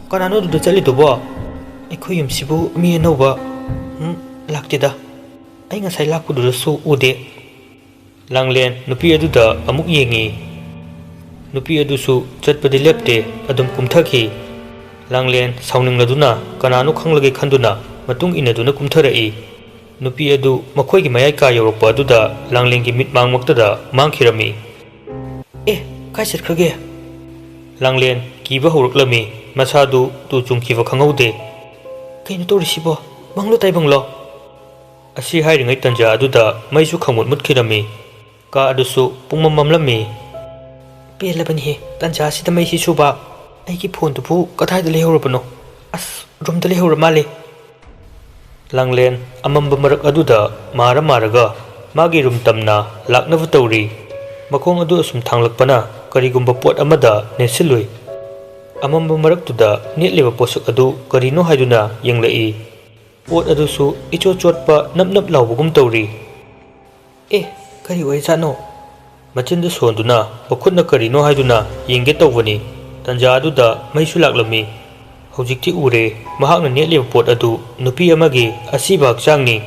ꯀꯅꯥꯅꯣ ꯑꯗꯨꯗ ꯆꯠꯂꯤꯗꯨꯕꯣ?" "ꯑꯩꯈꯣꯏ ꯌꯨꯝꯁꯤꯕꯨ ꯃꯤ ꯑꯅꯧꯕ, ꯎꯝ, ꯂꯥꯛꯇꯦꯗ꯫ ꯑꯩ ꯉꯁꯥꯏ ꯂꯥꯛꯄꯗꯨꯗꯁꯨ ꯎꯗꯦ꯫" ꯂꯥꯡꯂꯦꯟ ꯅꯨꯄꯤ ꯑꯗꯨꯗ ꯑꯃꯨꯛ ꯌꯦꯡꯉꯤ꯫ ꯅꯨꯄꯤ ꯑꯗꯨꯁꯨ ꯆꯠꯄꯗꯤ ꯂꯦꯞꯇꯦ, ꯑꯗꯨꯝ ꯀꯨꯝꯊꯈꯤ꯫ ꯂꯥꯡꯂꯦꯟ ꯁꯥꯎꯅꯤꯡꯂꯗꯨꯅ ꯀꯅꯥꯅꯣ ꯈꯪꯂꯒꯦ ꯈꯟꯗꯨꯅ ꯃꯇꯨꯡ ꯏꯟꯅꯗꯨꯅ ꯀꯨꯝꯊꯔꯛꯏ꯫ ꯅꯨꯄꯤ ꯑꯗꯨ ꯃꯈꯣꯏꯒꯤ ꯃꯌꯥꯏ ꯀꯥ ꯌꯧꯔꯛꯄ ꯑꯗꯨꯗ ꯂꯥꯡꯂꯦꯟꯒꯤ ꯃꯤꯠꯃꯥꯡꯃꯛꯇꯗ ꯃꯥꯡꯈꯤꯔꯝꯃꯤ꯫ "ꯑꯦ, ꯀꯥꯏ ꯆꯠꯈ꯭ꯔꯒꯦ?" ꯂꯥꯡꯂꯦꯟ ꯀꯤꯕ ꯍꯧꯔꯛꯂꯝꯃꯤ꯫ ꯃꯁꯥꯗꯨ ꯇꯨ ꯆꯨꯡꯈꯤꯕ ꯈꯪꯍꯧꯗꯦ꯫ "ꯀꯩꯅꯣ ꯇꯧꯔꯤꯁꯤꯕꯣ? ꯃꯪꯂꯣ ꯇꯥꯏꯕꯪꯂꯣ?" ꯑꯁꯤ ꯍꯥꯏꯔꯤꯉꯩ ꯇꯟꯖꯥ ꯑꯗꯨꯗ ꯃꯩꯁꯨ ꯈꯪꯃꯨꯠ ꯃꯨꯠꯈꯤꯔꯝꯃꯤ꯫ ꯀꯥ ꯑꯗꯨꯁꯨ ꯄꯨꯡꯃꯝ ꯃꯝꯂꯝꯃꯤ꯫ "ꯄꯦꯜꯂꯕꯅꯤꯍꯦ, ꯇꯟꯖꯥ ꯑꯁꯤꯗ ꯃꯩꯁꯤ ꯁꯨꯕ꯫ ꯑꯩꯒꯤ ꯐꯣꯟꯗꯨꯕꯨ ꯀꯗꯥꯏꯗ ꯂꯩꯍꯧꯔꯕꯅꯣ? ꯑꯁ, ꯔꯨꯝꯗ ꯂꯩꯍꯧꯔ ꯃꯥꯜꯂꯦ꯫" ꯂꯥꯡꯂꯦꯟ ꯑꯃꯝꯕ ꯃꯔꯛ ꯑꯗꯨꯗ ꯃꯥꯔ ꯃꯥꯔꯒ ꯃꯥꯒꯤ ꯔꯨꯝ ꯇꯝꯅ ꯂꯥꯛꯅꯕ ꯇꯧꯔꯤ꯫ ꯃꯈꯣꯡ ꯑꯗꯨ ꯑꯁꯨꯝ ꯊꯥꯡꯂꯛꯄꯅ ꯀꯔꯤꯒꯨꯝꯕ ꯄꯣꯠ ꯑꯃꯗ ꯅꯦꯠꯁꯤꯜꯂꯨꯏ꯫ ꯑꯃꯝꯕ ꯃꯔꯛꯇꯨꯗ ꯅꯦꯠꯂꯤꯕ ꯄꯣꯠꯁꯛ ꯑꯗꯨ ꯀꯔꯤꯅꯣ ꯍꯥꯏꯗꯨꯅ ꯌꯦꯡꯂꯛꯏ꯫ ꯄꯣꯠ ꯑꯗꯨꯁꯨ ꯏꯆꯣꯠ ꯆꯣꯠꯄ ꯅꯞ ꯅꯞ ꯂꯥꯎꯕꯒꯨꯝ ꯇꯧꯔꯤ꯫ "ꯑꯦ, ꯀꯔꯤ ꯑꯣꯏꯖꯥꯠꯅꯣ?" ꯃꯆꯤꯟꯗꯨ ꯁꯣꯟꯗꯨꯅ ꯃꯈꯨꯠꯅ ꯀꯔꯤꯅꯣ ꯍꯥꯏꯗꯨꯅ ꯌꯦꯡꯒꯦ ꯇꯧꯕꯅꯤ꯫ ꯇꯟꯖꯥ ꯑꯗꯨꯗ ꯃꯩꯁꯨ ꯂꯥꯛꯂꯝꯃꯤ꯫ ꯍꯧꯖꯤꯛꯇꯤ ꯎꯔꯦ, ꯃꯍꯥꯛꯅ ꯅꯦꯠꯂꯤꯕ ꯄꯣꯠ ꯑꯗꯨ ꯅꯨꯄꯤ ꯑꯃꯒꯤ ꯑꯁꯤꯕ ꯍꯛꯆꯥꯡꯅꯤ꯫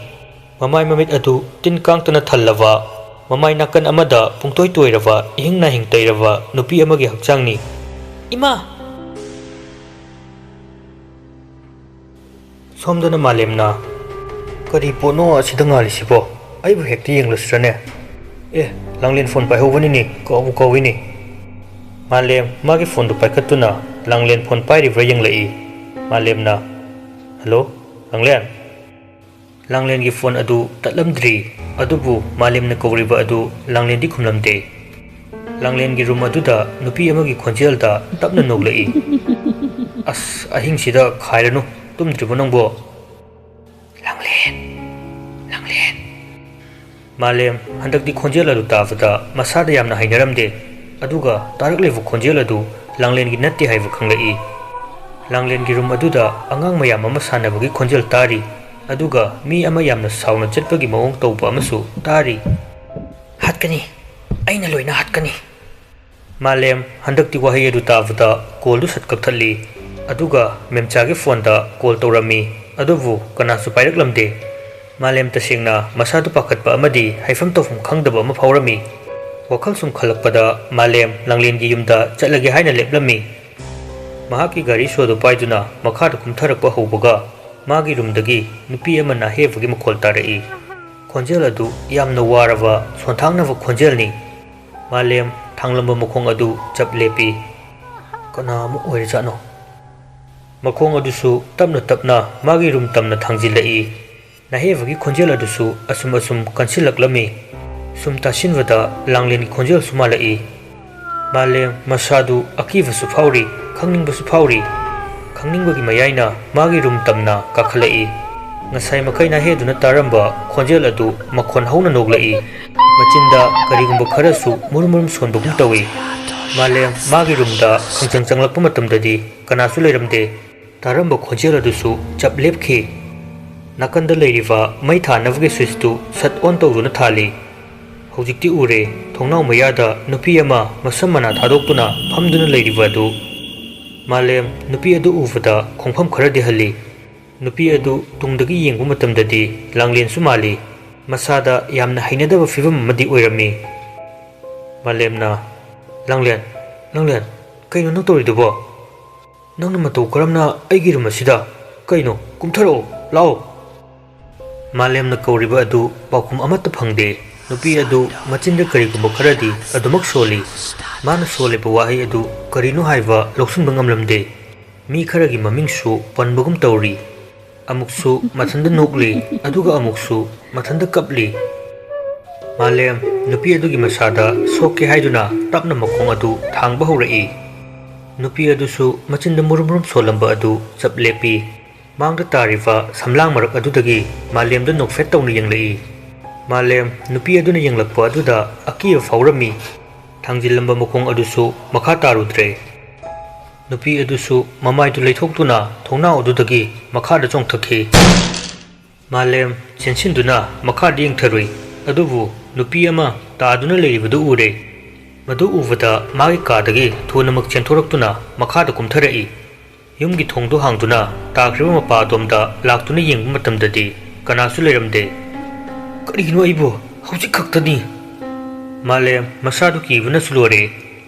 ꯃꯃꯥꯏ ꯃꯃꯤꯠ ꯑꯗꯨ ꯇꯤꯟ ꯀꯥꯡꯇꯅ ꯊꯜꯂꯕ, ꯃꯃꯥꯏ ꯅꯥꯀꯟ ꯑꯃꯗ ꯄꯨꯡꯇꯣꯏ ꯇꯣꯏꯔꯕ, ꯏꯍꯤꯡ ꯅꯥꯍꯤꯡ ꯇꯩꯔꯕ ꯅꯨꯄꯤ ꯑꯃꯒꯤ ꯍꯛꯆꯥꯡꯅꯤ꯫ "ꯏꯃꯥ!" ꯁꯣꯝꯗꯅ ꯃꯥꯂꯦꯝꯅ, "ꯀꯔꯤ ꯄꯣꯠꯅꯣ ꯑꯁꯤꯗ ꯉꯥꯜꯂꯤꯁꯤꯕꯣ? ꯑꯩꯕꯨ ꯍꯦꯛꯇ ꯌꯦꯡꯂꯁꯤꯔꯅꯦ? ꯑꯦ, ꯂꯥꯡꯂꯦꯟ ꯐꯣꯟ ꯄꯥꯏꯍꯧꯕꯅꯤꯅꯦ, ꯀꯥꯎꯕꯨ ꯀꯥꯎꯏꯅꯦ꯫" ꯃꯥꯂꯦꯝ ꯃꯥꯒꯤ ꯐꯣꯟꯗꯨ ꯄꯥꯏꯈꯠꯇꯨꯅ ꯂꯥꯡꯂꯦꯟ ꯐꯣꯟ ꯄꯥꯏꯔꯤꯕ꯭ꯔꯥ ꯌꯦꯡꯂꯛꯏ꯫ ꯃꯥꯂꯦꯝꯅ, "ꯍꯜꯂꯣ, ꯂꯥꯡꯂꯦꯟ?" ꯂꯥꯡꯂꯦꯟꯒꯤ ꯐꯣꯟ ꯑꯗꯨ ꯇꯠꯂꯝꯗ꯭ꯔꯤ, ꯑꯗꯨꯕꯨ ꯃꯥꯂꯦꯝꯅ ꯀꯧꯔꯤꯕ ꯑꯗꯨ ꯂꯥꯡꯂꯦꯟꯗꯤ ꯈꯨꯝꯂꯝꯗꯦ꯫ ꯂꯥꯡꯂꯦꯟꯒꯤ ꯔꯨꯝ ꯑꯗꯨꯗ ꯅꯨꯄꯤ ꯑꯃꯒꯤ ꯈꯣꯟꯖꯦꯜꯗ ꯇꯞꯅ ꯅꯣꯛꯂꯛꯏ꯫ "ꯑꯁ, ꯑꯍꯤꯡꯁꯤꯗ ꯈꯥꯏꯔꯅꯨ, ꯇꯨꯝꯗ꯭ꯔꯤꯕꯣ ꯅꯪꯕꯣ?" "ꯂꯥꯡꯂꯦꯟ, ꯂꯥꯡꯂꯦꯟ꯫" ꯃꯥꯂꯦꯝ ꯍꯟꯗꯛꯇꯤ ꯈꯣꯟꯖꯦꯜ ꯑꯗꯨ ꯇꯥꯕꯗ ꯃꯁꯥꯗ ꯌꯥꯝꯅ ꯍꯩꯅꯔꯝꯗꯦ꯫ ꯑꯗꯨꯒ ꯇꯥꯔꯛꯂꯤꯕ ꯈꯣꯟꯖꯦꯜ ꯑꯗꯨ ꯂꯥꯡꯂꯦꯟꯒꯤ ꯅꯠꯇꯦ ꯍꯥꯏꯕ ꯈꯪꯂꯛꯏ꯫ ꯂꯥꯡꯂꯦꯟꯒꯤ ꯔꯨꯝ ꯑꯗꯨꯗ ꯑꯉꯥꯡ ꯃꯌꯥꯝ ꯑꯃ ꯁꯥꯟꯅꯕꯒꯤ ꯈꯣꯟꯖꯦꯜ ꯇꯥꯔꯤ꯫ ꯑꯗꯨꯒ ꯃꯤ ꯑꯃ ꯌꯥꯝꯅ ꯁꯥꯎꯅ ꯆꯠꯄꯒꯤ ꯃꯑꯣꯡ ꯇꯧꯕ ꯑꯃꯁꯨ ꯇꯥꯔꯤ꯫ "ꯍꯥꯠꯀꯅꯤ, ꯑꯩꯅ ꯂꯣꯏꯅ ꯍꯥꯠꯀꯅꯤ꯫" ꯃꯥꯂꯦꯝ ꯍꯟꯗꯛꯇꯤ ꯋꯥꯍꯩ ꯑꯗꯨ ꯇꯥꯕꯗ ꯀꯣꯜꯗꯨ ꯁꯠ ꯀꯛꯊꯠꯂꯤ꯫ ꯑꯗꯨꯒ ꯃꯦꯝꯆꯥꯒꯤ ꯐꯣꯟꯗ ꯀꯣꯜ ꯇꯧꯔꯝꯃꯤ, ꯑꯗꯨꯕꯨ ꯀꯅꯥꯁꯨ ꯄꯥꯏꯔꯛꯂꯝꯗꯦ꯫ ꯃꯥꯂꯦꯝ ꯇꯁꯦꯡꯅ ꯃꯁꯥꯗꯨ ꯄꯥꯈꯠꯄ ꯑꯃꯗꯤ ꯍꯥꯏꯐꯝ ꯇꯧꯐꯝ ꯈꯪꯗꯕ ꯑꯃ ꯐꯥꯎꯔꯝꯃꯤ꯫ ꯋꯥꯈꯜ ꯁꯨꯝ ꯈꯜꯂꯛꯄꯗ ꯃꯥꯂꯦꯝ ꯂꯥꯡꯂꯦꯟꯒꯤ ꯌꯨꯝꯗ ꯆꯠꯂꯒꯦ ꯍꯥꯏꯅ ꯂꯦꯞꯂꯝꯃꯤ꯫ ꯃꯍꯥꯛꯀꯤ ꯒꯥꯔꯤ ꯁꯣꯗꯨ ꯄꯥꯏꯗꯨꯅ ꯃꯈꯥꯗ ꯀꯨꯝꯊꯔꯛꯄ ꯍꯧꯕꯒ ꯃꯥꯒꯤ ꯔꯨꯝꯗꯒꯤ ꯅꯨꯄꯤ ꯑꯃ ꯅꯥꯍꯦꯕꯒꯤ ꯃꯈꯣꯜ ꯇꯥꯔꯛꯏ꯫ ꯈꯣꯟꯖꯦꯜ ꯑꯗꯨ ꯌꯥꯝꯅ ꯋꯥꯔꯕ, ꯁꯣꯟꯊꯥꯡꯅꯕ ꯈꯣꯟꯖꯦꯜꯅꯤ꯫ ꯃꯥꯂꯦꯝ ꯊꯥꯡꯂꯝꯕ ꯃꯈꯣꯡ ꯑꯗꯨ ꯆꯞ ꯂꯦꯞꯄꯤ꯫ ꯀꯅꯥ ꯑꯃ ꯑꯣꯏꯔꯖꯥꯠꯅꯣ? ꯃꯈꯣꯡ ꯑꯗꯨꯁꯨ ꯇꯞꯅ ꯇꯞꯅ ꯃꯥꯒꯤ ꯔꯨꯝ ꯇꯝꯅ ꯊꯥꯡꯖꯤꯜꯂꯛꯏ꯫ ꯅꯥꯍꯦꯕꯒꯤ ꯈꯣꯟꯖꯦꯜ ꯑꯗꯨꯁꯨ ꯑꯁꯨꯝ ꯑꯁꯨꯝ ꯀꯟꯁꯤꯜꯂꯛꯂꯝꯃꯤ꯫ ꯁꯨꯝ ꯇꯥꯁꯤꯟꯕꯗ ꯂꯥꯡꯂꯦꯟꯒꯤ ꯈꯣꯟꯖꯦꯜꯁꯨ ꯃꯥꯜꯂꯛꯏ꯫ ꯃꯥꯂꯦꯝ ꯃꯁꯥꯗꯨ ꯑꯀꯤꯕꯁꯨ ꯐꯥꯎꯔꯤ, ꯈꯪꯅꯤꯡꯕꯁꯨ ꯐꯥꯎꯔꯤ꯫ ꯈꯪꯅꯤꯡꯕꯒꯤ ꯃꯌꯥꯏꯅ ꯃꯥꯒꯤ ꯔꯨꯝ ꯇꯝꯅ ꯀꯥꯈꯠꯂꯛꯏ꯫ ꯉꯁꯥꯏ ꯃꯈꯩ ꯅꯥꯍꯦꯗꯨꯅ ꯇꯥꯔꯝꯕ ꯈꯣꯟꯖꯦꯜ ꯑꯗꯨ ꯃꯈꯣꯟ ꯍꯧꯅ ꯅꯣꯛꯂꯛꯏ꯫ ꯃꯆꯤꯟꯗ ꯀꯔꯤꯒꯨꯝꯕ ꯈꯔꯁꯨ ꯃꯨꯔꯨꯝ ꯃꯨꯔꯨꯝ ꯁꯣꯟꯕꯒꯨꯝ ꯇꯧꯏ꯫ ꯃꯥꯂꯦꯝ ꯃꯥꯒꯤ ꯔꯨꯝꯗ ꯈꯪꯆꯪ ꯆꯪꯂꯛꯄ ꯃꯇꯝꯗꯗꯤ ꯀꯅꯥꯁꯨ ꯂꯩꯔꯝꯗꯦ꯫ ꯇꯥꯔꯝꯕ ꯈꯣꯟꯖꯦꯜ ꯑꯗꯨꯁꯨ ꯆꯞ ꯂꯦꯞꯈꯤ꯫ ꯅꯥꯀꯟꯗ ꯂꯩꯔꯤꯕ ꯃꯩ ꯊꯥꯅꯕꯒꯤ ꯁ꯭ꯋꯤꯆꯇꯨ ꯁꯠ ꯑꯣꯟ ꯇꯧꯗꯨꯅ ꯊꯥꯜꯂꯤ꯫ ꯍꯧꯖꯤꯛꯇꯤ ꯎꯔꯦ, ꯊꯣꯡꯅꯥꯎ ꯃꯌꯥꯗ ꯅꯨꯄꯤ ꯑꯃ ꯃꯁꯝ ꯃꯅꯥ ꯊꯥꯗꯣꯛꯇꯨꯅ ꯐꯝꯗꯨꯅ ꯂꯩꯔꯤꯕ ꯑꯗꯨ꯫ ꯃꯥꯂꯦꯝ ꯅꯨꯄꯤ ꯑꯗꯨ ꯎꯕꯗ ꯈꯣꯡꯐꯝ ꯈꯔꯗꯤ ꯍꯜꯂꯤ꯫ ꯅꯨꯄꯤ ꯑꯗꯨ ꯇꯨꯡꯗꯒꯤ ꯌꯦꯡꯕ ꯃꯇꯝꯗꯗꯤ ꯂꯥꯡꯂꯦꯟꯁꯨ ꯃꯥꯜꯂꯤ꯫ ꯃꯁꯥꯗ ꯌꯥꯝꯅ ꯍꯩꯅꯗꯕ ꯐꯤꯕꯝ ꯑꯃꯗꯤ ꯑꯣꯏꯔꯝꯃꯤ꯫ ꯃꯥꯂꯦꯝꯅ, "ꯂꯥꯡꯂꯦꯟ, ꯂꯥꯡꯂꯦꯟ, ꯀꯩꯅꯣ ꯅꯪ ꯇꯧꯔꯤꯗꯨꯕꯣ? ꯅꯪꯅ ꯃꯇꯧ ꯀꯔꯝꯅ ꯑꯩꯒꯤ ꯔꯨꯝ ꯑꯁꯤꯗ? ꯀꯩꯅꯣ, ꯀꯨꯝꯊꯔꯛꯑꯣ, ꯂꯥꯛꯑꯣ!" ꯃꯥꯂꯦꯝꯅ ꯀꯧꯔꯤꯕ ꯑꯗꯨ ꯄꯥꯎꯈꯨꯝ ꯑꯃꯠꯇ ꯐꯪꯗꯦ꯫ ꯅꯨꯄꯤ ꯑꯗꯨ ꯃꯆꯤꯟꯗ ꯀꯔꯤꯒꯨꯝꯕ ꯈꯔꯗꯤ ꯑꯗꯨꯃꯛ ꯁꯣꯜꯂꯤ꯫ ꯃꯥꯅ ꯁꯣꯜꯂꯤꯕ ꯋꯥꯍꯩ ꯑꯗꯨ ꯀꯔꯤꯅꯣ ꯍꯥꯏꯕ ꯂꯧꯁꯤꯟꯕ ꯉꯝꯂꯝꯗꯦ꯫ ꯃꯤ ꯈꯔꯒꯤ ꯃꯃꯤꯡꯁꯨ ꯄꯟꯕꯒꯨꯝ ꯇꯧꯔꯤ꯫ ꯑꯃꯨꯛꯁꯨ ꯃꯊꯟꯇ ꯅꯣꯛꯂꯤ, ꯑꯗꯨꯒ ꯑꯃꯨꯛꯁꯨ ꯃꯊꯟꯇ ꯀꯞꯂꯤ꯫ ꯃꯥꯂꯦꯝ ꯅꯨꯄꯤ ꯑꯗꯨꯒꯤ ꯃꯁꯥꯗ ꯁꯣꯛꯀꯦ ꯍꯥꯏꯗꯨꯅ ꯇꯞꯅ ꯃꯈꯣꯡ ꯑꯗꯨ ꯊꯥꯡꯕ ꯍꯧꯔꯛꯏ꯫ ꯅꯨꯄꯤ ꯑꯗꯨꯁꯨ ꯃꯆꯤꯟꯗ ꯃꯨꯔꯨꯝ ꯃꯨꯔꯨꯝ ꯁꯣꯜꯂꯝꯕ ꯑꯗꯨ ꯆꯞ ꯂꯦꯞꯄꯤ꯫ ꯃꯥꯡꯗ ꯇꯥꯔꯤꯕ ꯁꯝꯂꯥꯡ ꯃꯔꯛ ꯑꯗꯨꯗꯒꯤ ꯃꯥꯂꯦꯝꯗ ꯅꯣꯛꯐꯦꯠ ꯇꯧꯅ ꯌꯦꯡꯂꯛꯏ꯫ ꯃꯥꯂꯦꯝ ꯅꯨꯄꯤ ꯑꯗꯨꯅ ꯌꯦꯡꯂꯛꯄ ꯑꯗꯨꯗ ꯑꯀꯤꯕ ꯐꯥꯎꯔꯝꯃꯤ꯫ ꯊꯥꯡꯖꯤꯜꯂꯝꯕ ꯃꯈꯣꯡ ꯑꯗꯨꯁꯨ ꯃꯈꯥ ꯇꯥꯔꯨꯗ꯭ꯔꯦ꯫ ꯅꯨꯄꯤ ꯑꯗꯨꯁꯨ ꯃꯃꯥꯏꯗꯨ ꯂꯩꯊꯣꯛꯇꯨꯅ ꯊꯣꯡꯅꯥꯎ ꯑꯗꯨꯗꯒꯤ ꯃꯈꯥꯗ ꯆꯣꯡꯊꯈꯤ꯫ ꯃꯥꯂꯦꯝ ꯆꯦꯟꯁꯤꯟꯗꯨꯅ ꯃꯈꯥꯗ ꯌꯦꯡꯊꯔꯨꯏ, ꯑꯗꯨꯕꯨ ꯅꯨꯄꯤ ꯑꯃ ꯇꯥꯗꯨꯅ ꯂꯩꯔꯤꯕꯗꯨ ꯎꯔꯦ꯫ ꯃꯗꯨ ꯎꯕꯗ ꯃꯥꯒꯤ ꯀꯥꯗꯒꯤ ꯊꯨꯅꯃꯛ ꯆꯦꯟꯊꯣꯔꯛꯇꯨꯅ ꯃꯈꯥꯗ ꯀꯨꯝꯊꯔꯛꯏ꯫ ꯌꯨꯝꯒꯤ ꯊꯣꯡꯗꯨ ꯍꯥꯡꯗꯨꯅ ꯇꯥꯈ꯭ꯔꯤꯕ ꯃꯄꯥ ꯑꯗꯣꯝꯗ ꯂꯥꯛꯇꯨꯅ ꯌꯦꯡꯕ ꯃꯇꯝꯗꯗꯤ ꯀꯅꯥꯁꯨ ꯂꯩꯔꯝꯗꯦ꯫ "ꯀꯔꯤꯒꯤꯅꯣ ꯑꯩꯕꯨ ꯍꯧꯖꯤꯛ ꯈꯛꯇꯅꯤ?" ꯃꯥꯂꯦꯝ ꯃꯁꯥꯗꯨ ꯀꯤꯕꯅꯁꯨ ꯂꯣꯏꯔꯦ꯫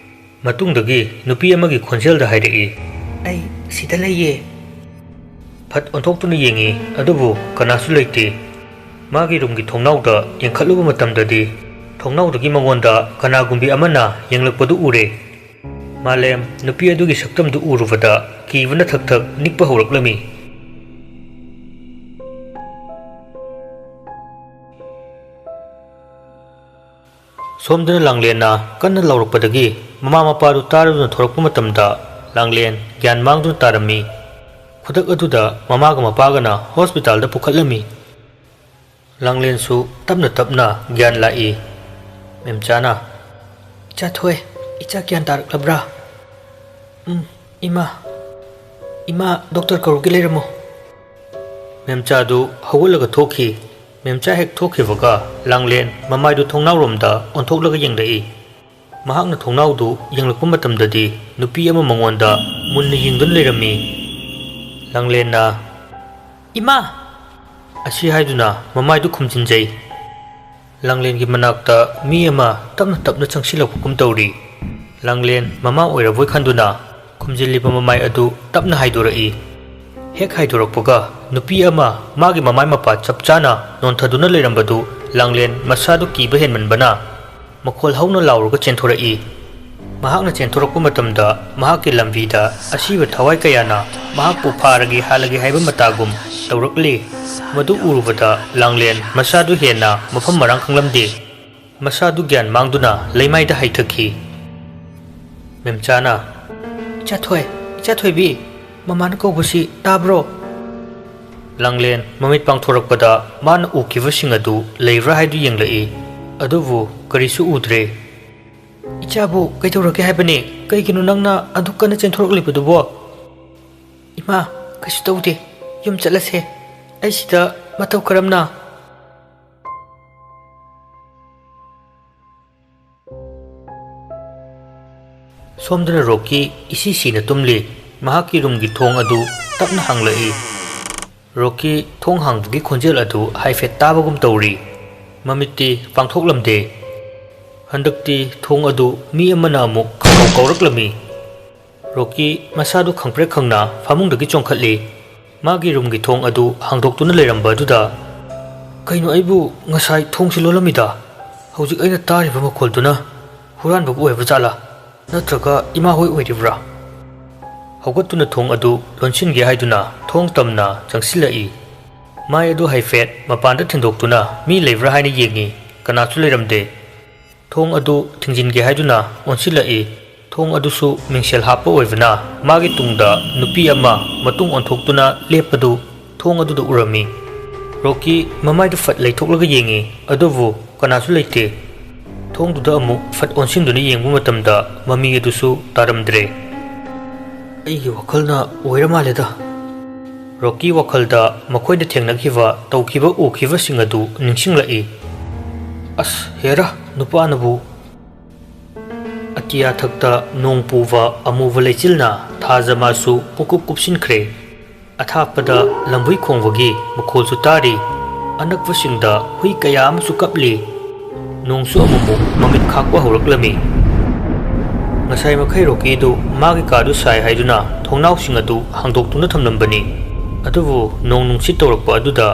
ꯃꯇꯨꯡꯗꯒꯤ ꯅꯨꯄꯤ ꯑꯃꯒꯤ ꯈꯣꯟꯖꯦꯜꯗ ꯍꯥꯏꯔꯛꯏ, "ꯑꯩ ꯁꯤꯗ ꯂꯩꯌꯦ꯫" ꯐꯠ ꯑꯣꯟꯊꯣꯛꯇꯨꯅ ꯌꯦꯡꯉꯤ, ꯑꯗꯨꯕꯨ ꯀꯅꯥꯁꯨ ꯂꯩꯇꯦ꯫ ꯃꯥꯒꯤ ꯔꯨꯝꯒꯤ ꯊꯣꯡꯅꯥꯎꯗ ꯌꯦꯡꯈꯠꯂꯨꯕ ꯃꯇꯝꯗꯗꯤ, ꯊꯣꯡꯅꯥꯎꯗꯒꯤ ꯃꯉꯣꯟꯗ ꯀꯅꯥꯒꯨꯝꯕꯤ ꯑꯃꯅ ꯌꯦꯡꯂꯛꯄꯗꯨ ꯎꯔꯦ꯫ ꯃꯥꯂꯦꯝ, ꯅꯨꯄꯤ ꯑꯗꯨꯒꯤ ꯁꯛꯇꯝꯗꯨ ꯎꯔꯨꯕꯗ ꯀꯤꯕꯅ ꯊꯛ ꯊꯛ ꯅꯤꯛꯄ ꯍꯧꯔꯛꯂꯝꯃꯤ꯫ ꯁꯣꯝꯗꯅ ꯂꯥꯡꯂꯦꯟꯅ ꯀꯟꯅ ꯂꯥꯎꯔꯛꯄꯗꯒꯤ ꯃꯃꯥ ꯃꯄꯥꯗꯨ ꯇꯥꯔꯗꯨꯅ ꯊꯣꯔꯛꯄ ꯃꯇꯝꯗ, ꯂꯥꯡꯂꯦꯟ ꯒ꯭ꯌꯥꯟ ꯃꯥꯡꯗꯨꯅ ꯇꯥꯔꯝꯃꯤ꯫ ꯈꯨꯗꯛ ꯑꯗꯨꯗ ꯃꯃꯥꯒ ꯃꯄꯥꯒꯅ ꯍꯣꯁꯄꯤꯇꯥꯜꯗ ꯄꯨꯈꯠꯂꯝꯃꯤ꯫ ꯂꯥꯡꯂꯦꯟꯁꯨ ꯇꯞꯅ ꯇꯞꯅ ꯒ꯭ꯌꯥꯟ ꯂꯥꯛꯏ꯫ ꯃꯦꯝꯆꯥꯅ, "ꯏꯆꯥ ꯊꯣꯏ, ꯏꯆꯥ ꯒ꯭ꯌꯥꯟ ꯇꯥꯔꯛꯂꯕ꯭ꯔꯥ?" "ꯎꯝ, ꯏꯃꯥ, ꯏꯃꯥ, ꯗꯣꯛꯇꯔ ꯀꯧꯔꯨꯒꯦ, ꯂꯩꯔꯝꯃꯣ꯫" ꯃꯦꯝꯆꯥꯗꯨ ꯍꯧꯒꯠꯂꯒ ꯊꯣꯛꯈꯤ꯫ ꯃꯦꯝꯆꯥ ꯍꯦꯛ ꯊꯣꯛꯈꯤꯕꯒ ꯂꯥꯡꯂꯦꯟ ꯃꯃꯥꯏꯗꯨ ꯊꯣꯡꯅꯥꯎꯔꯣꯝꯗ ꯑꯣꯟꯊꯣꯛꯂꯒ ꯌꯦꯡꯂꯛꯏ꯫ ꯃꯍꯥꯛꯅ ꯊꯣꯡꯅꯥꯎꯗꯨ ꯌꯦꯡꯂꯛꯄ ꯃꯇꯝꯗꯗꯤ ꯅꯨꯄꯤ ꯑꯃ ꯃꯉꯣꯟꯗ ꯃꯨꯟꯅ ꯌꯦꯡꯗꯨꯅ ꯂꯩꯔꯝꯃꯤ꯫ ꯂꯥꯡꯂꯦꯟꯅ, "ꯏꯃꯥ!" ꯑꯁꯤ ꯍꯥꯏꯗꯨꯅ ꯃꯃꯥꯏꯗꯨ ꯈꯨꯝꯖꯤꯟꯖꯩ꯫ ꯂꯥꯡꯂꯦꯟꯒꯤ ꯃꯅꯥꯛꯇ ꯃꯤ ꯑꯃ ꯇꯞꯅ ꯇꯞꯅ ꯆꯪꯁꯤꯜꯂꯛꯄꯒꯨꯝ ꯇꯧꯔꯤ꯫ ꯂꯥꯡꯂꯦꯟ ꯃꯃꯥ ꯑꯣꯏꯔꯕꯣꯏ ꯈꯟꯗꯨꯅ ꯈꯨꯝꯖꯤꯜꯂꯤꯕ ꯃꯃꯥꯏ ꯑꯗꯨ ꯇꯞꯅ ꯍꯥꯏꯗꯣꯔꯛꯏ꯫ ꯍꯦꯛ ꯍꯥꯏꯗꯣꯔꯛꯄꯒ ꯅꯨꯄꯤ ꯑꯃ ꯃꯥꯒꯤ ꯃꯃꯥꯏ ꯃꯄꯥ ꯆꯞ ꯆꯥꯅ ꯅꯣꯟꯊꯗꯨꯅ ꯂꯩꯔꯝꯕꯗꯨ ꯂꯥꯡꯂꯦꯟ ꯃꯁꯥꯗꯨ ꯀꯤꯕ ꯍꯦꯟꯃꯟꯕꯅ ꯃꯈꯣꯜ ꯍꯧꯅ ꯂꯥꯎꯔꯒ ꯆꯦꯟꯊꯣꯔꯛꯏ꯫ ꯃꯍꯥꯛꯅ ꯆꯦꯟꯊꯣꯔꯛꯄ ꯃꯇꯝꯗ ꯃꯍꯥꯛꯀꯤ ꯂꯝꯕꯤꯗ ꯑꯁꯤꯕ ꯊꯋꯥꯏ ꯀꯌꯥꯅ ꯃꯍꯥꯛꯄꯨ ꯐꯥꯔꯒꯦ ꯍꯥꯠꯂꯒꯦ ꯍꯥꯏꯕ ꯃꯇꯥꯒꯨꯝ ꯇꯧꯔꯛꯂꯤ꯫ ꯃꯗꯨ ꯎꯔꯨꯕꯗ ꯂꯥꯡꯂꯦꯟ ꯃꯁꯥꯗꯨ ꯍꯦꯟꯅ ꯃꯐꯝ ꯃꯔꯥꯡ ꯈꯪꯂꯝꯗꯦ꯫ ꯃꯁꯥꯗꯨ ꯒ꯭ꯌꯥꯟ ꯃꯥꯡꯗꯨꯅ ꯂꯩꯃꯥꯏꯗ ꯍꯩꯊꯈꯤ꯫ ꯃꯦꯝꯆꯥꯅ, "ꯏꯆꯥꯊꯣꯏ, ꯏꯆꯥꯊꯣꯏꯕꯤ, ꯃꯃꯥꯅ ꯀꯧꯕꯁꯤ ꯇꯥꯕ꯭ꯔꯣ?" ꯂꯥꯡꯂꯦꯟ ꯃꯃꯤꯠ ꯄꯥꯡꯊꯣꯔꯛꯄꯗ ꯃꯥꯅ ꯎꯈꯤꯕꯁꯤꯡ ꯑꯗꯨ ꯂꯩꯕ꯭ꯔꯥ ꯍꯥꯏꯗꯨ ꯌꯦꯡꯂꯛꯏ, ꯑꯗꯨꯕꯨ ꯀꯔꯤꯁꯨ ꯎꯗ꯭ꯔꯦ꯫ "ꯏꯆꯥꯕꯨ ꯀꯩꯗꯧꯔꯒꯦ ꯍꯥꯏꯕꯅꯤ? ꯀꯩꯒꯤꯅꯣ ꯅꯪꯅ ꯑꯗꯨꯛ ꯀꯟꯅ ꯆꯦꯟꯊꯣꯔꯛꯂꯤꯕꯗꯨꯕꯣ?" "ꯏꯃꯥ, ꯀꯩꯁꯨ ꯇꯧꯗꯦ꯫ ꯌꯨꯝ ꯆꯠꯂꯁꯦ꯫ ꯑꯩ ꯁꯤꯗ ꯃꯇꯧ ꯀꯔꯝꯅ?" ꯁꯣꯝꯗꯅ ꯔꯣꯀꯤ ꯏꯁꯤ ꯁꯤꯅ ꯇꯨꯝꯂꯤ꯫ ꯃꯍꯥꯛꯀꯤ ꯔꯨꯝꯒꯤ ꯊꯣꯡ ꯑꯗꯨ ꯇꯞꯅ ꯍꯥꯡꯂꯛꯏ꯫ ꯔꯣꯀꯤ ꯊꯣꯡ ꯍꯥꯡꯕꯒꯤ ꯈꯣꯟꯖꯦꯜ ꯑꯗꯨ ꯍꯥꯏꯐꯦꯠ ꯇꯥꯕꯒꯨꯝ ꯇꯧꯔꯤ꯫ ꯃꯃꯤꯠꯇꯤ ꯄꯥꯡꯊꯣꯛꯂꯝꯗꯦ꯫ ꯍꯟꯗꯛꯇꯤ ꯊꯣꯡ ꯑꯗꯨ ꯃꯤ ꯑꯃꯅ ꯑꯃꯨꯛ ꯈꯪꯀꯧ ꯀꯧꯔꯛꯂꯝꯃꯤ꯫ ꯔꯣꯀꯤ ꯃꯁꯥꯗꯨ ꯈꯪꯄ꯭ꯔꯦꯛ ꯈꯪꯅ ꯐꯃꯨꯡꯗꯒꯤ ꯆꯣꯡꯈꯠꯂꯤ꯫ ꯃꯥꯒꯤ ꯔꯨꯝꯒꯤ ꯊꯣꯡ ꯑꯗꯨ ꯍꯥꯡꯗꯣꯛꯇꯨꯅ ꯂꯩꯔꯝꯕ ꯑꯗꯨꯗ, "ꯀꯩꯅꯣ, ꯑꯩꯕꯨ ꯉꯁꯥꯏ ꯊꯣꯡꯁꯤ ꯂꯣꯜꯂꯝꯃꯤꯗ? ꯍꯧꯖꯤꯛ ꯑꯩꯅ ꯇꯥꯔꯤꯕ ꯃꯈꯣꯜꯗꯨꯅ ꯍꯨꯔꯥꯟꯕꯕꯨ ꯑꯣꯏꯕ ꯖꯥꯠꯂꯥ? ꯅꯠꯇ꯭ꯔꯒ ꯏꯃꯥ ꯍꯣꯏ ꯑꯣꯏꯔꯤꯕ꯭ꯔꯥ?" ꯍꯧꯒꯠꯇꯨꯅ ꯊꯣꯡ ꯑꯗꯨ ꯂꯣꯟꯁꯤꯟꯒꯦ ꯍꯥꯏꯗꯨꯅ ꯊꯣꯡ ꯇꯝꯅ ꯆꯪꯁꯤꯜꯂꯛꯏ꯫ ꯃꯥꯏ ꯑꯗꯨ ꯍꯥꯏꯐꯦꯠ ꯃꯄꯥꯟꯗ ꯊꯤꯟꯗꯣꯛꯇꯨꯅ ꯃꯤ ꯂꯩꯕ꯭ꯔꯥ ꯍꯥꯏꯅ ꯌꯦꯡꯉꯤ꯫ ꯀꯅꯥꯁꯨ ꯂꯩꯔꯝꯗꯦ꯫ ꯊꯣꯡ ꯑꯗꯨ ꯊꯤꯡꯖꯤꯟꯒꯦ ꯍꯥꯏꯗꯨꯅ ꯑꯣꯟꯁꯤꯜꯂꯛꯏ꯫ ꯊꯣꯡ ꯑꯗꯨꯁꯨ ꯃꯤꯡꯁꯦꯜ ꯍꯥꯞꯄ ꯑꯣꯏꯕꯅ ꯃꯥꯒꯤ ꯇꯨꯡꯗ ꯅꯨꯄꯤ ꯑꯃ ꯃꯇꯨꯡ ꯑꯣꯟꯊꯣꯛꯇꯨꯅ ꯂꯦꯞꯄꯗꯨ ꯊꯣꯡ ꯑꯗꯨꯗ ꯎꯔꯝꯃꯤ꯫ ꯔꯣꯀꯤ ꯃꯃꯥꯏꯗꯨ ꯐꯠ ꯂꯩꯊꯣꯛꯂꯒ ꯌꯦꯡꯉꯤ, ꯑꯗꯨꯕꯨ ꯀꯅꯥꯁꯨ ꯂꯩꯇꯦ꯫ ꯊꯣꯡꯗꯨꯗ ꯑꯃꯨꯛ ꯐꯠ ꯑꯣꯟꯁꯤꯟꯗꯨꯅ ꯌꯦꯡꯕ ꯃꯇꯝꯗ ꯃꯃꯤ ꯑꯗꯨꯁꯨ ꯇꯥꯔꯝꯗ꯭ꯔꯦ꯫ "ꯑꯩꯒꯤ ꯋꯥꯈꯜꯅ ꯑꯣꯏꯔ ꯃꯥꯜꯂꯦꯗ꯫" ꯔꯣꯀꯤ ꯋꯥꯈꯜꯗ ꯃꯈꯣꯏꯅ ꯊꯦꯡꯅꯈꯤꯕ, ꯇꯧꯈꯤꯕ, ꯎꯈꯤꯕꯁꯤꯡ ꯑꯗꯨ ꯅꯤꯡꯁꯤꯡꯂꯛꯏ꯫ "ꯑꯁ, ꯍꯦꯔꯥ, ꯅꯨꯄꯥꯅꯕꯨ!" ꯑꯇꯤꯌꯥ ꯊꯛꯇ ꯅꯣꯡ ꯄꯨꯕ ꯑꯃꯨꯕ ꯂꯩꯆꯤꯜꯅ ꯊꯥꯖ ꯃꯥꯁꯨ ꯄꯨꯡꯀꯨꯞ ꯀꯨꯞꯁꯤꯟꯈ꯭ꯔꯦ꯫ ꯑꯊꯥꯞꯄꯗ ꯂꯝꯕꯨꯏ ꯈꯣꯡꯕꯒꯤ ꯃꯈꯣꯜꯁꯨ ꯇꯥꯔꯤ꯫ ꯑꯅꯛꯄꯁꯤꯡꯗ ꯍꯨꯏ ꯀꯌꯥ ꯑꯃꯁꯨ ꯀꯞꯂꯤ꯫ ꯅꯣꯡꯁꯨ ꯑꯃꯨꯛꯃꯨꯛ ꯃꯃꯤꯠ ꯈꯥꯛꯄ ꯍꯧꯔꯛꯂꯝꯃꯤ꯫ ꯉꯁꯥꯏ ꯃꯈꯩ ꯔꯣꯀꯤꯗꯨ ꯃꯥꯒꯤ ꯀꯥꯗꯨ ꯁꯥꯏ ꯍꯥꯏꯗꯨꯅ ꯊꯣꯡꯅꯥꯎꯁꯤꯡ ꯑꯗꯨ ꯍꯥꯡꯗꯣꯛꯇꯨꯅ ꯊꯝꯂꯝꯕꯅꯤ꯫ ꯑꯗꯨꯕꯨ ꯅꯣꯡ ꯅꯨꯡꯁꯤꯠ ꯇꯧꯔꯛꯄ ꯑꯗꯨꯗ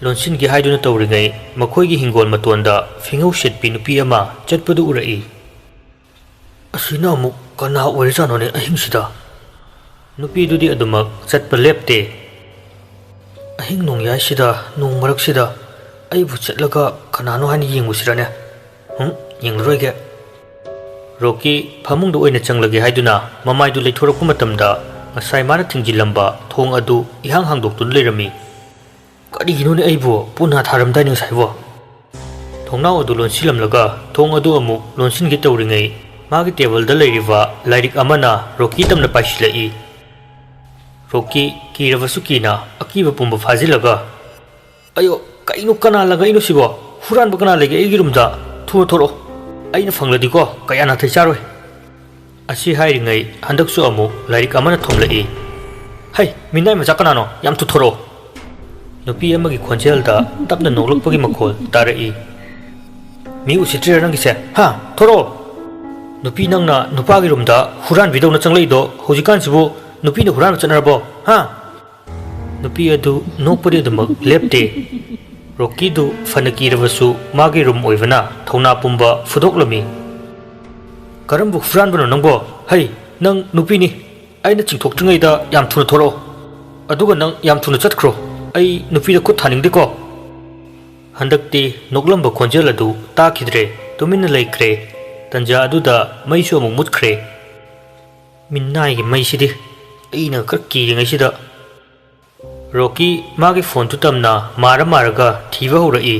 ꯂꯣꯟꯁꯤꯟꯒꯦ ꯍꯥꯏꯗꯨꯅ ꯇꯧꯔꯤꯉꯩ ꯃꯈꯣꯏꯒꯤ ꯍꯤꯡꯒꯣꯜ ꯃꯇꯣꯟꯗ ꯐꯤꯉꯧ ꯁꯦꯠꯄꯤ ꯅꯨꯄꯤ ꯑꯃ ꯆꯠꯄꯗꯨ ꯎꯔꯛꯏ꯫ "ꯑꯁꯤꯅ ꯑꯃꯨꯛ ꯀꯅꯥ ꯑꯣꯏꯔꯖꯥꯠꯅꯣꯅꯦ ꯑꯍꯤꯡꯁꯤꯗ?" ꯅꯨꯄꯤꯗꯨꯗꯤ ꯑꯗꯨꯃꯛ ꯆꯠꯄ ꯂꯦꯞꯇꯦ꯫ "ꯑꯍꯤꯡ ꯅꯣꯡꯌꯥꯏꯁꯤꯗ, ꯅꯣꯡ ꯃꯔꯛꯁꯤꯗ ꯑꯩꯕꯨ ꯆꯠꯂꯒ ꯀꯅꯥꯅꯣ ꯍꯥꯏꯅ ꯌꯦꯡꯉꯨꯁꯤꯔꯅꯦ? ꯍꯨꯝ, ꯌꯦꯡꯂꯔꯣꯏꯒꯦ꯫" ꯔꯣꯀꯤ ꯐꯃꯨꯡꯗ ꯑꯣꯏꯅ ꯆꯪꯂꯒꯦ ꯍꯥꯏꯗꯨꯅ ꯃꯃꯥꯏꯗꯨ ꯂꯩꯊꯣꯔꯛꯄ ꯃꯇꯝꯗ ꯉꯁꯥꯏ ꯃꯥꯅ ꯊꯤꯡꯖꯤꯜꯂꯝꯕ ꯊꯣꯡ ꯑꯗꯨ ꯏꯍꯥꯡ ꯍꯥꯡꯗꯣꯛꯇꯨꯅ ꯂꯩꯔꯝꯃꯤ꯫ "ꯀꯔꯤꯒꯤꯅꯣꯅꯦ, ꯑꯩꯕꯨ ꯄꯨꯟꯅ ꯊꯥꯔꯝꯗꯥꯏꯅꯦ ꯉꯁꯥꯏꯕꯣ?" ꯊꯣꯡꯅꯥꯎ ꯑꯗꯨ ꯂꯣꯟꯁꯤꯜꯂꯝꯂꯒ ꯊꯣꯡ ꯑꯗꯨ ꯑꯃꯨꯛ ꯂꯣꯟꯁꯤꯟꯒꯦ ꯇꯧꯔꯤꯉꯩ, ꯃꯥꯒꯤ ꯇꯦꯕꯜꯗ ꯂꯩꯔꯤꯕ ꯂꯥꯏꯔꯤꯛ ꯑꯃꯅ ꯔꯣꯀꯤ ꯇꯝꯅ ꯄꯥꯏꯁꯤꯜꯂꯛꯏ꯫ ꯔꯣꯀꯤ ꯀꯤꯔꯕꯁꯨ ꯀꯤꯅ ꯑꯀꯤꯕ ꯄꯨꯝꯕ ꯐꯥꯖꯤꯜꯂꯒ, "ꯑꯌꯣ, ꯀꯩꯅꯣ, ꯀꯅꯥ ꯂꯪꯉꯛꯏꯅꯣ ꯁꯤꯕꯣ? ꯍꯨꯔꯥꯟꯕ ꯀꯅꯥ ꯂꯩꯒꯦ ꯑꯩꯒꯤ ꯔꯨꯝꯗ? ꯊꯨꯅ ꯊꯣꯔꯛꯑꯣ꯫ ꯑꯩꯅ ꯐꯪꯂꯗꯤꯀꯣ, ꯀꯌꯥ ꯅꯥꯊꯩ ꯆꯥꯔꯣꯏ꯫" ꯑꯁꯤ ꯍꯥꯏꯔꯤꯉꯩ ꯍꯟꯗꯛꯁꯨ ꯑꯃꯨꯛ ꯂꯥꯏꯔꯤꯛ ꯑꯃꯅ ꯊꯣꯝꯂꯛꯏ꯫ "ꯍꯩ, ꯃꯤꯅꯥꯏ ꯃꯆꯥ ꯀꯅꯥꯅꯣ? ꯌꯥꯝ ꯊꯨꯊꯣꯔꯛꯑꯣ!" ꯅꯨꯄꯤ ꯑꯃꯒꯤ ꯈꯣꯟꯖꯦꯜꯗ ꯇꯞꯅ ꯅꯣꯛꯂꯛꯄꯒꯤ ꯃꯈꯣꯜ ꯇꯥꯔꯛꯏ꯫ "ꯃꯤ ꯎꯁꯤꯠꯇ꯭ꯔꯤꯔ ꯅꯪꯒꯤꯁꯦ? ꯍꯥ? ꯊꯣꯔꯛꯑꯣ!" "ꯅꯨꯄꯤ, ꯅꯪꯅ ꯅꯨꯄꯥꯒꯤ ꯔꯨꯝꯗ ꯍꯨꯔꯥꯟꯕꯤꯗꯧꯅ ꯆꯪꯂꯛꯏꯗꯣ ꯍꯧꯖꯤꯛꯀꯥꯟꯁꯤꯕꯨ ꯅꯨꯄꯤꯅ ꯍꯨꯔꯥꯟꯕ ꯆꯠꯅꯔꯕꯣ? ꯍꯥ?" ꯅꯨꯄꯤ ꯑꯗꯨ ꯅꯣꯛꯄꯗꯤ ꯑꯗꯨꯃꯛ ꯂꯦꯞꯇꯦ꯫ ꯔꯣꯀꯤꯗꯨ ꯐꯅ ꯀꯤꯔꯕꯁꯨ ꯃꯥꯒꯤ ꯔꯨꯝ ꯑꯣꯏꯕꯅ ꯊꯧꯅꯥ ꯄꯨꯝꯕ ꯐꯨꯗꯣꯛꯂꯝꯃꯤ꯫ "ꯀꯔꯝꯕ ꯍꯨꯔꯥꯟꯕꯅꯣ ꯅꯪꯕꯣ? ꯍꯩ, ꯅꯪ ꯅꯨꯄꯤꯅꯤ꯫ ꯑꯩꯅ ꯆꯤꯡꯊꯣꯛꯇ꯭ꯔꯤꯉꯩꯗ ꯌꯥꯝ ꯊꯨꯅ ꯊꯣꯔꯛꯑꯣ꯫ ꯑꯗꯨꯒ ꯅꯪ ꯌꯥꯝ ꯊꯨꯅ ꯆꯠꯈ꯭ꯔꯣ꯫ ꯑꯩ ꯅꯨꯄꯤꯗ ꯈꯨꯠ ꯊꯥꯅꯤꯡꯗꯦꯀꯣ꯫" ꯍꯟꯗꯛꯇꯤ ꯅꯣꯛꯂꯝꯕ ꯈꯣꯟꯖꯦꯜ ꯑꯗꯨ ꯇꯥꯈꯤꯗ꯭ꯔꯦ꯫ ꯇꯨꯃꯤꯟꯅ ꯂꯩꯈ꯭ꯔꯦ꯫ ꯇꯟꯖꯥ ꯑꯗꯨꯗ ꯃꯩꯁꯨ ꯑꯃꯨꯛ ꯃꯨꯠꯈ꯭ꯔꯦ꯫ ꯃꯤꯅꯥꯏꯒꯤ ꯃꯩꯁꯤꯗꯤ꯫ ꯑꯩꯅ ꯈꯔ ꯀꯤꯔꯤꯉꯩꯁꯤꯗ꯫ ꯔꯣꯀꯤ ꯃꯥꯒꯤ ꯐꯣꯟꯗꯨ ꯇꯝꯅ ꯃꯥꯔ ꯃꯥꯔꯒ ꯊꯤꯕ ꯍꯧꯔꯛꯏ꯫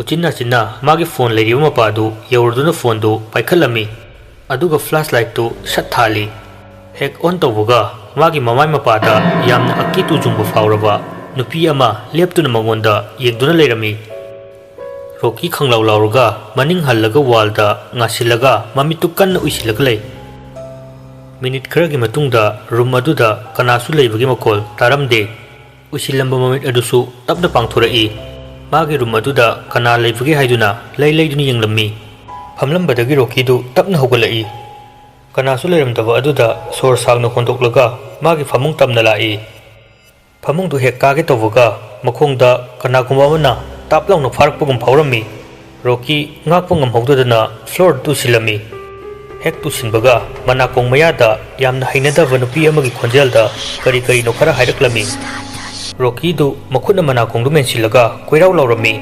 ꯎꯆꯤꯟ ꯅꯥꯆꯤꯟꯅ ꯃꯥꯒꯤ ꯐꯣꯟ ꯂꯩꯔꯤꯕ ꯃꯄꯥꯗꯨ ꯌꯧꯔꯗꯨꯅ ꯐꯣꯟꯗꯨ ꯄꯥꯏꯈꯠꯂꯝꯃꯤ꯫ ꯑꯗꯨꯒ ꯐ꯭ꯂꯥꯁ ꯂꯥꯏꯠꯇꯨ ꯁꯠ ꯊꯥꯜꯂꯤ꯫ ꯍꯦꯛ ꯑꯣꯟ ꯇꯧꯕꯒ ꯃꯥꯒꯤ ꯃꯃꯥꯏ ꯃꯄꯥꯗ ꯌꯥꯝꯅ ꯑꯀꯤꯇꯨ ꯆꯨꯡꯕ ꯐꯥꯎꯔꯕ ꯅꯨꯄꯤ ꯑꯃ ꯂꯦꯞꯇꯨꯅ ꯃꯉꯣꯟꯗ ꯌꯦꯡꯗꯨꯅ ꯂꯩꯔꯝꯃꯤ꯫ ꯔꯣꯀꯤ ꯈꯪꯂꯥꯎ ꯂꯥꯎꯔꯒ ꯃꯅꯤꯡ ꯍꯜꯂꯒ ꯋꯥꯜꯗ ꯉꯥꯁꯤꯜꯂꯒ ꯃꯃꯤꯠꯇꯨ ꯀꯟꯅ ꯎꯏꯁꯤꯜꯂꯒ ꯂꯩ꯫ ꯃꯤꯅꯤꯠ ꯈꯔꯒꯤ ꯃꯇꯨꯡꯗ ꯔꯨꯝ ꯑꯗꯨꯗ ꯀꯅꯥꯁꯨ ꯂꯩꯕꯒꯤ ꯃꯈꯣꯜ ꯇꯥꯔꯝꯗꯦ꯫ ꯎꯏꯁꯤꯜꯂꯝꯕ ꯃꯃꯤꯠ ꯑꯗꯨꯁꯨ ꯇꯞꯅ ꯄꯥꯡꯊꯣꯔꯛꯏ꯫ ꯃꯥꯒꯤ ꯔꯨꯝ ꯑꯗꯨꯗ ꯀꯅꯥ ꯂꯩꯕꯒꯦ ꯍꯥꯏꯗꯨꯅ ꯂꯩ ꯂꯩꯗꯨꯅ ꯌꯦꯡꯂꯝꯃꯤ꯫ ꯐꯝꯂꯝꯕꯗꯒꯤ ꯔꯣꯀꯤꯗꯨ ꯇꯞꯅ ꯍꯧꯒꯠꯂꯛꯏ꯫ ꯀꯅꯥꯁꯨ ꯂꯩꯔꯝꯗꯕ ꯑꯗꯨꯗ ꯁꯣꯔ ꯁꯥꯡꯅ ꯍꯣꯟꯗꯣꯛꯂꯒ ꯃꯥꯒꯤ ꯐꯃꯨꯡ ꯇꯝꯅ ꯂꯥꯛꯏ꯫ ꯐꯃꯨꯡꯗꯨ ꯍꯦꯛ ꯀꯥꯒꯦ ꯇꯧꯕꯒ ꯃꯈꯣꯡꯗ ꯀꯅꯥꯒꯨꯝꯕ ꯑꯃꯅ ꯇꯥꯞ ꯂꯥꯎꯅ ꯐꯥꯔꯛꯄꯒꯨꯝ ꯐꯥꯎꯔꯝꯃꯤ꯫ ꯔꯣꯀꯤ ꯉꯥꯛꯄ ꯉꯝꯍꯧꯗꯗꯅ ꯐ꯭ꯂꯣꯔꯗ ꯇꯨꯁꯤꯜꯂꯝꯃꯤ꯫ ꯍꯦꯛ ꯇꯨꯁꯤꯟꯕꯒ ꯃꯅꯥꯀꯣꯡ ꯃꯌꯥꯗ ꯌꯥꯝꯅ ꯍꯩꯅꯗꯕ ꯅꯨꯄꯤ ꯑꯃꯒꯤ ꯈꯣꯟꯖꯦꯜꯗ ꯀꯔꯤ ꯀꯔꯤꯅꯣ ꯈꯔ ꯍꯥꯏꯔꯛꯂꯝꯃꯤ꯫ ꯔꯣꯀꯤꯗꯨ ꯃꯈꯨꯠꯅ ꯃꯅꯥꯀꯣꯡꯗꯨ ꯃꯦꯟꯁꯤꯜꯂꯒ ꯀꯣꯏꯔꯥꯎ ꯂꯥꯎꯔꯝꯃꯤ꯫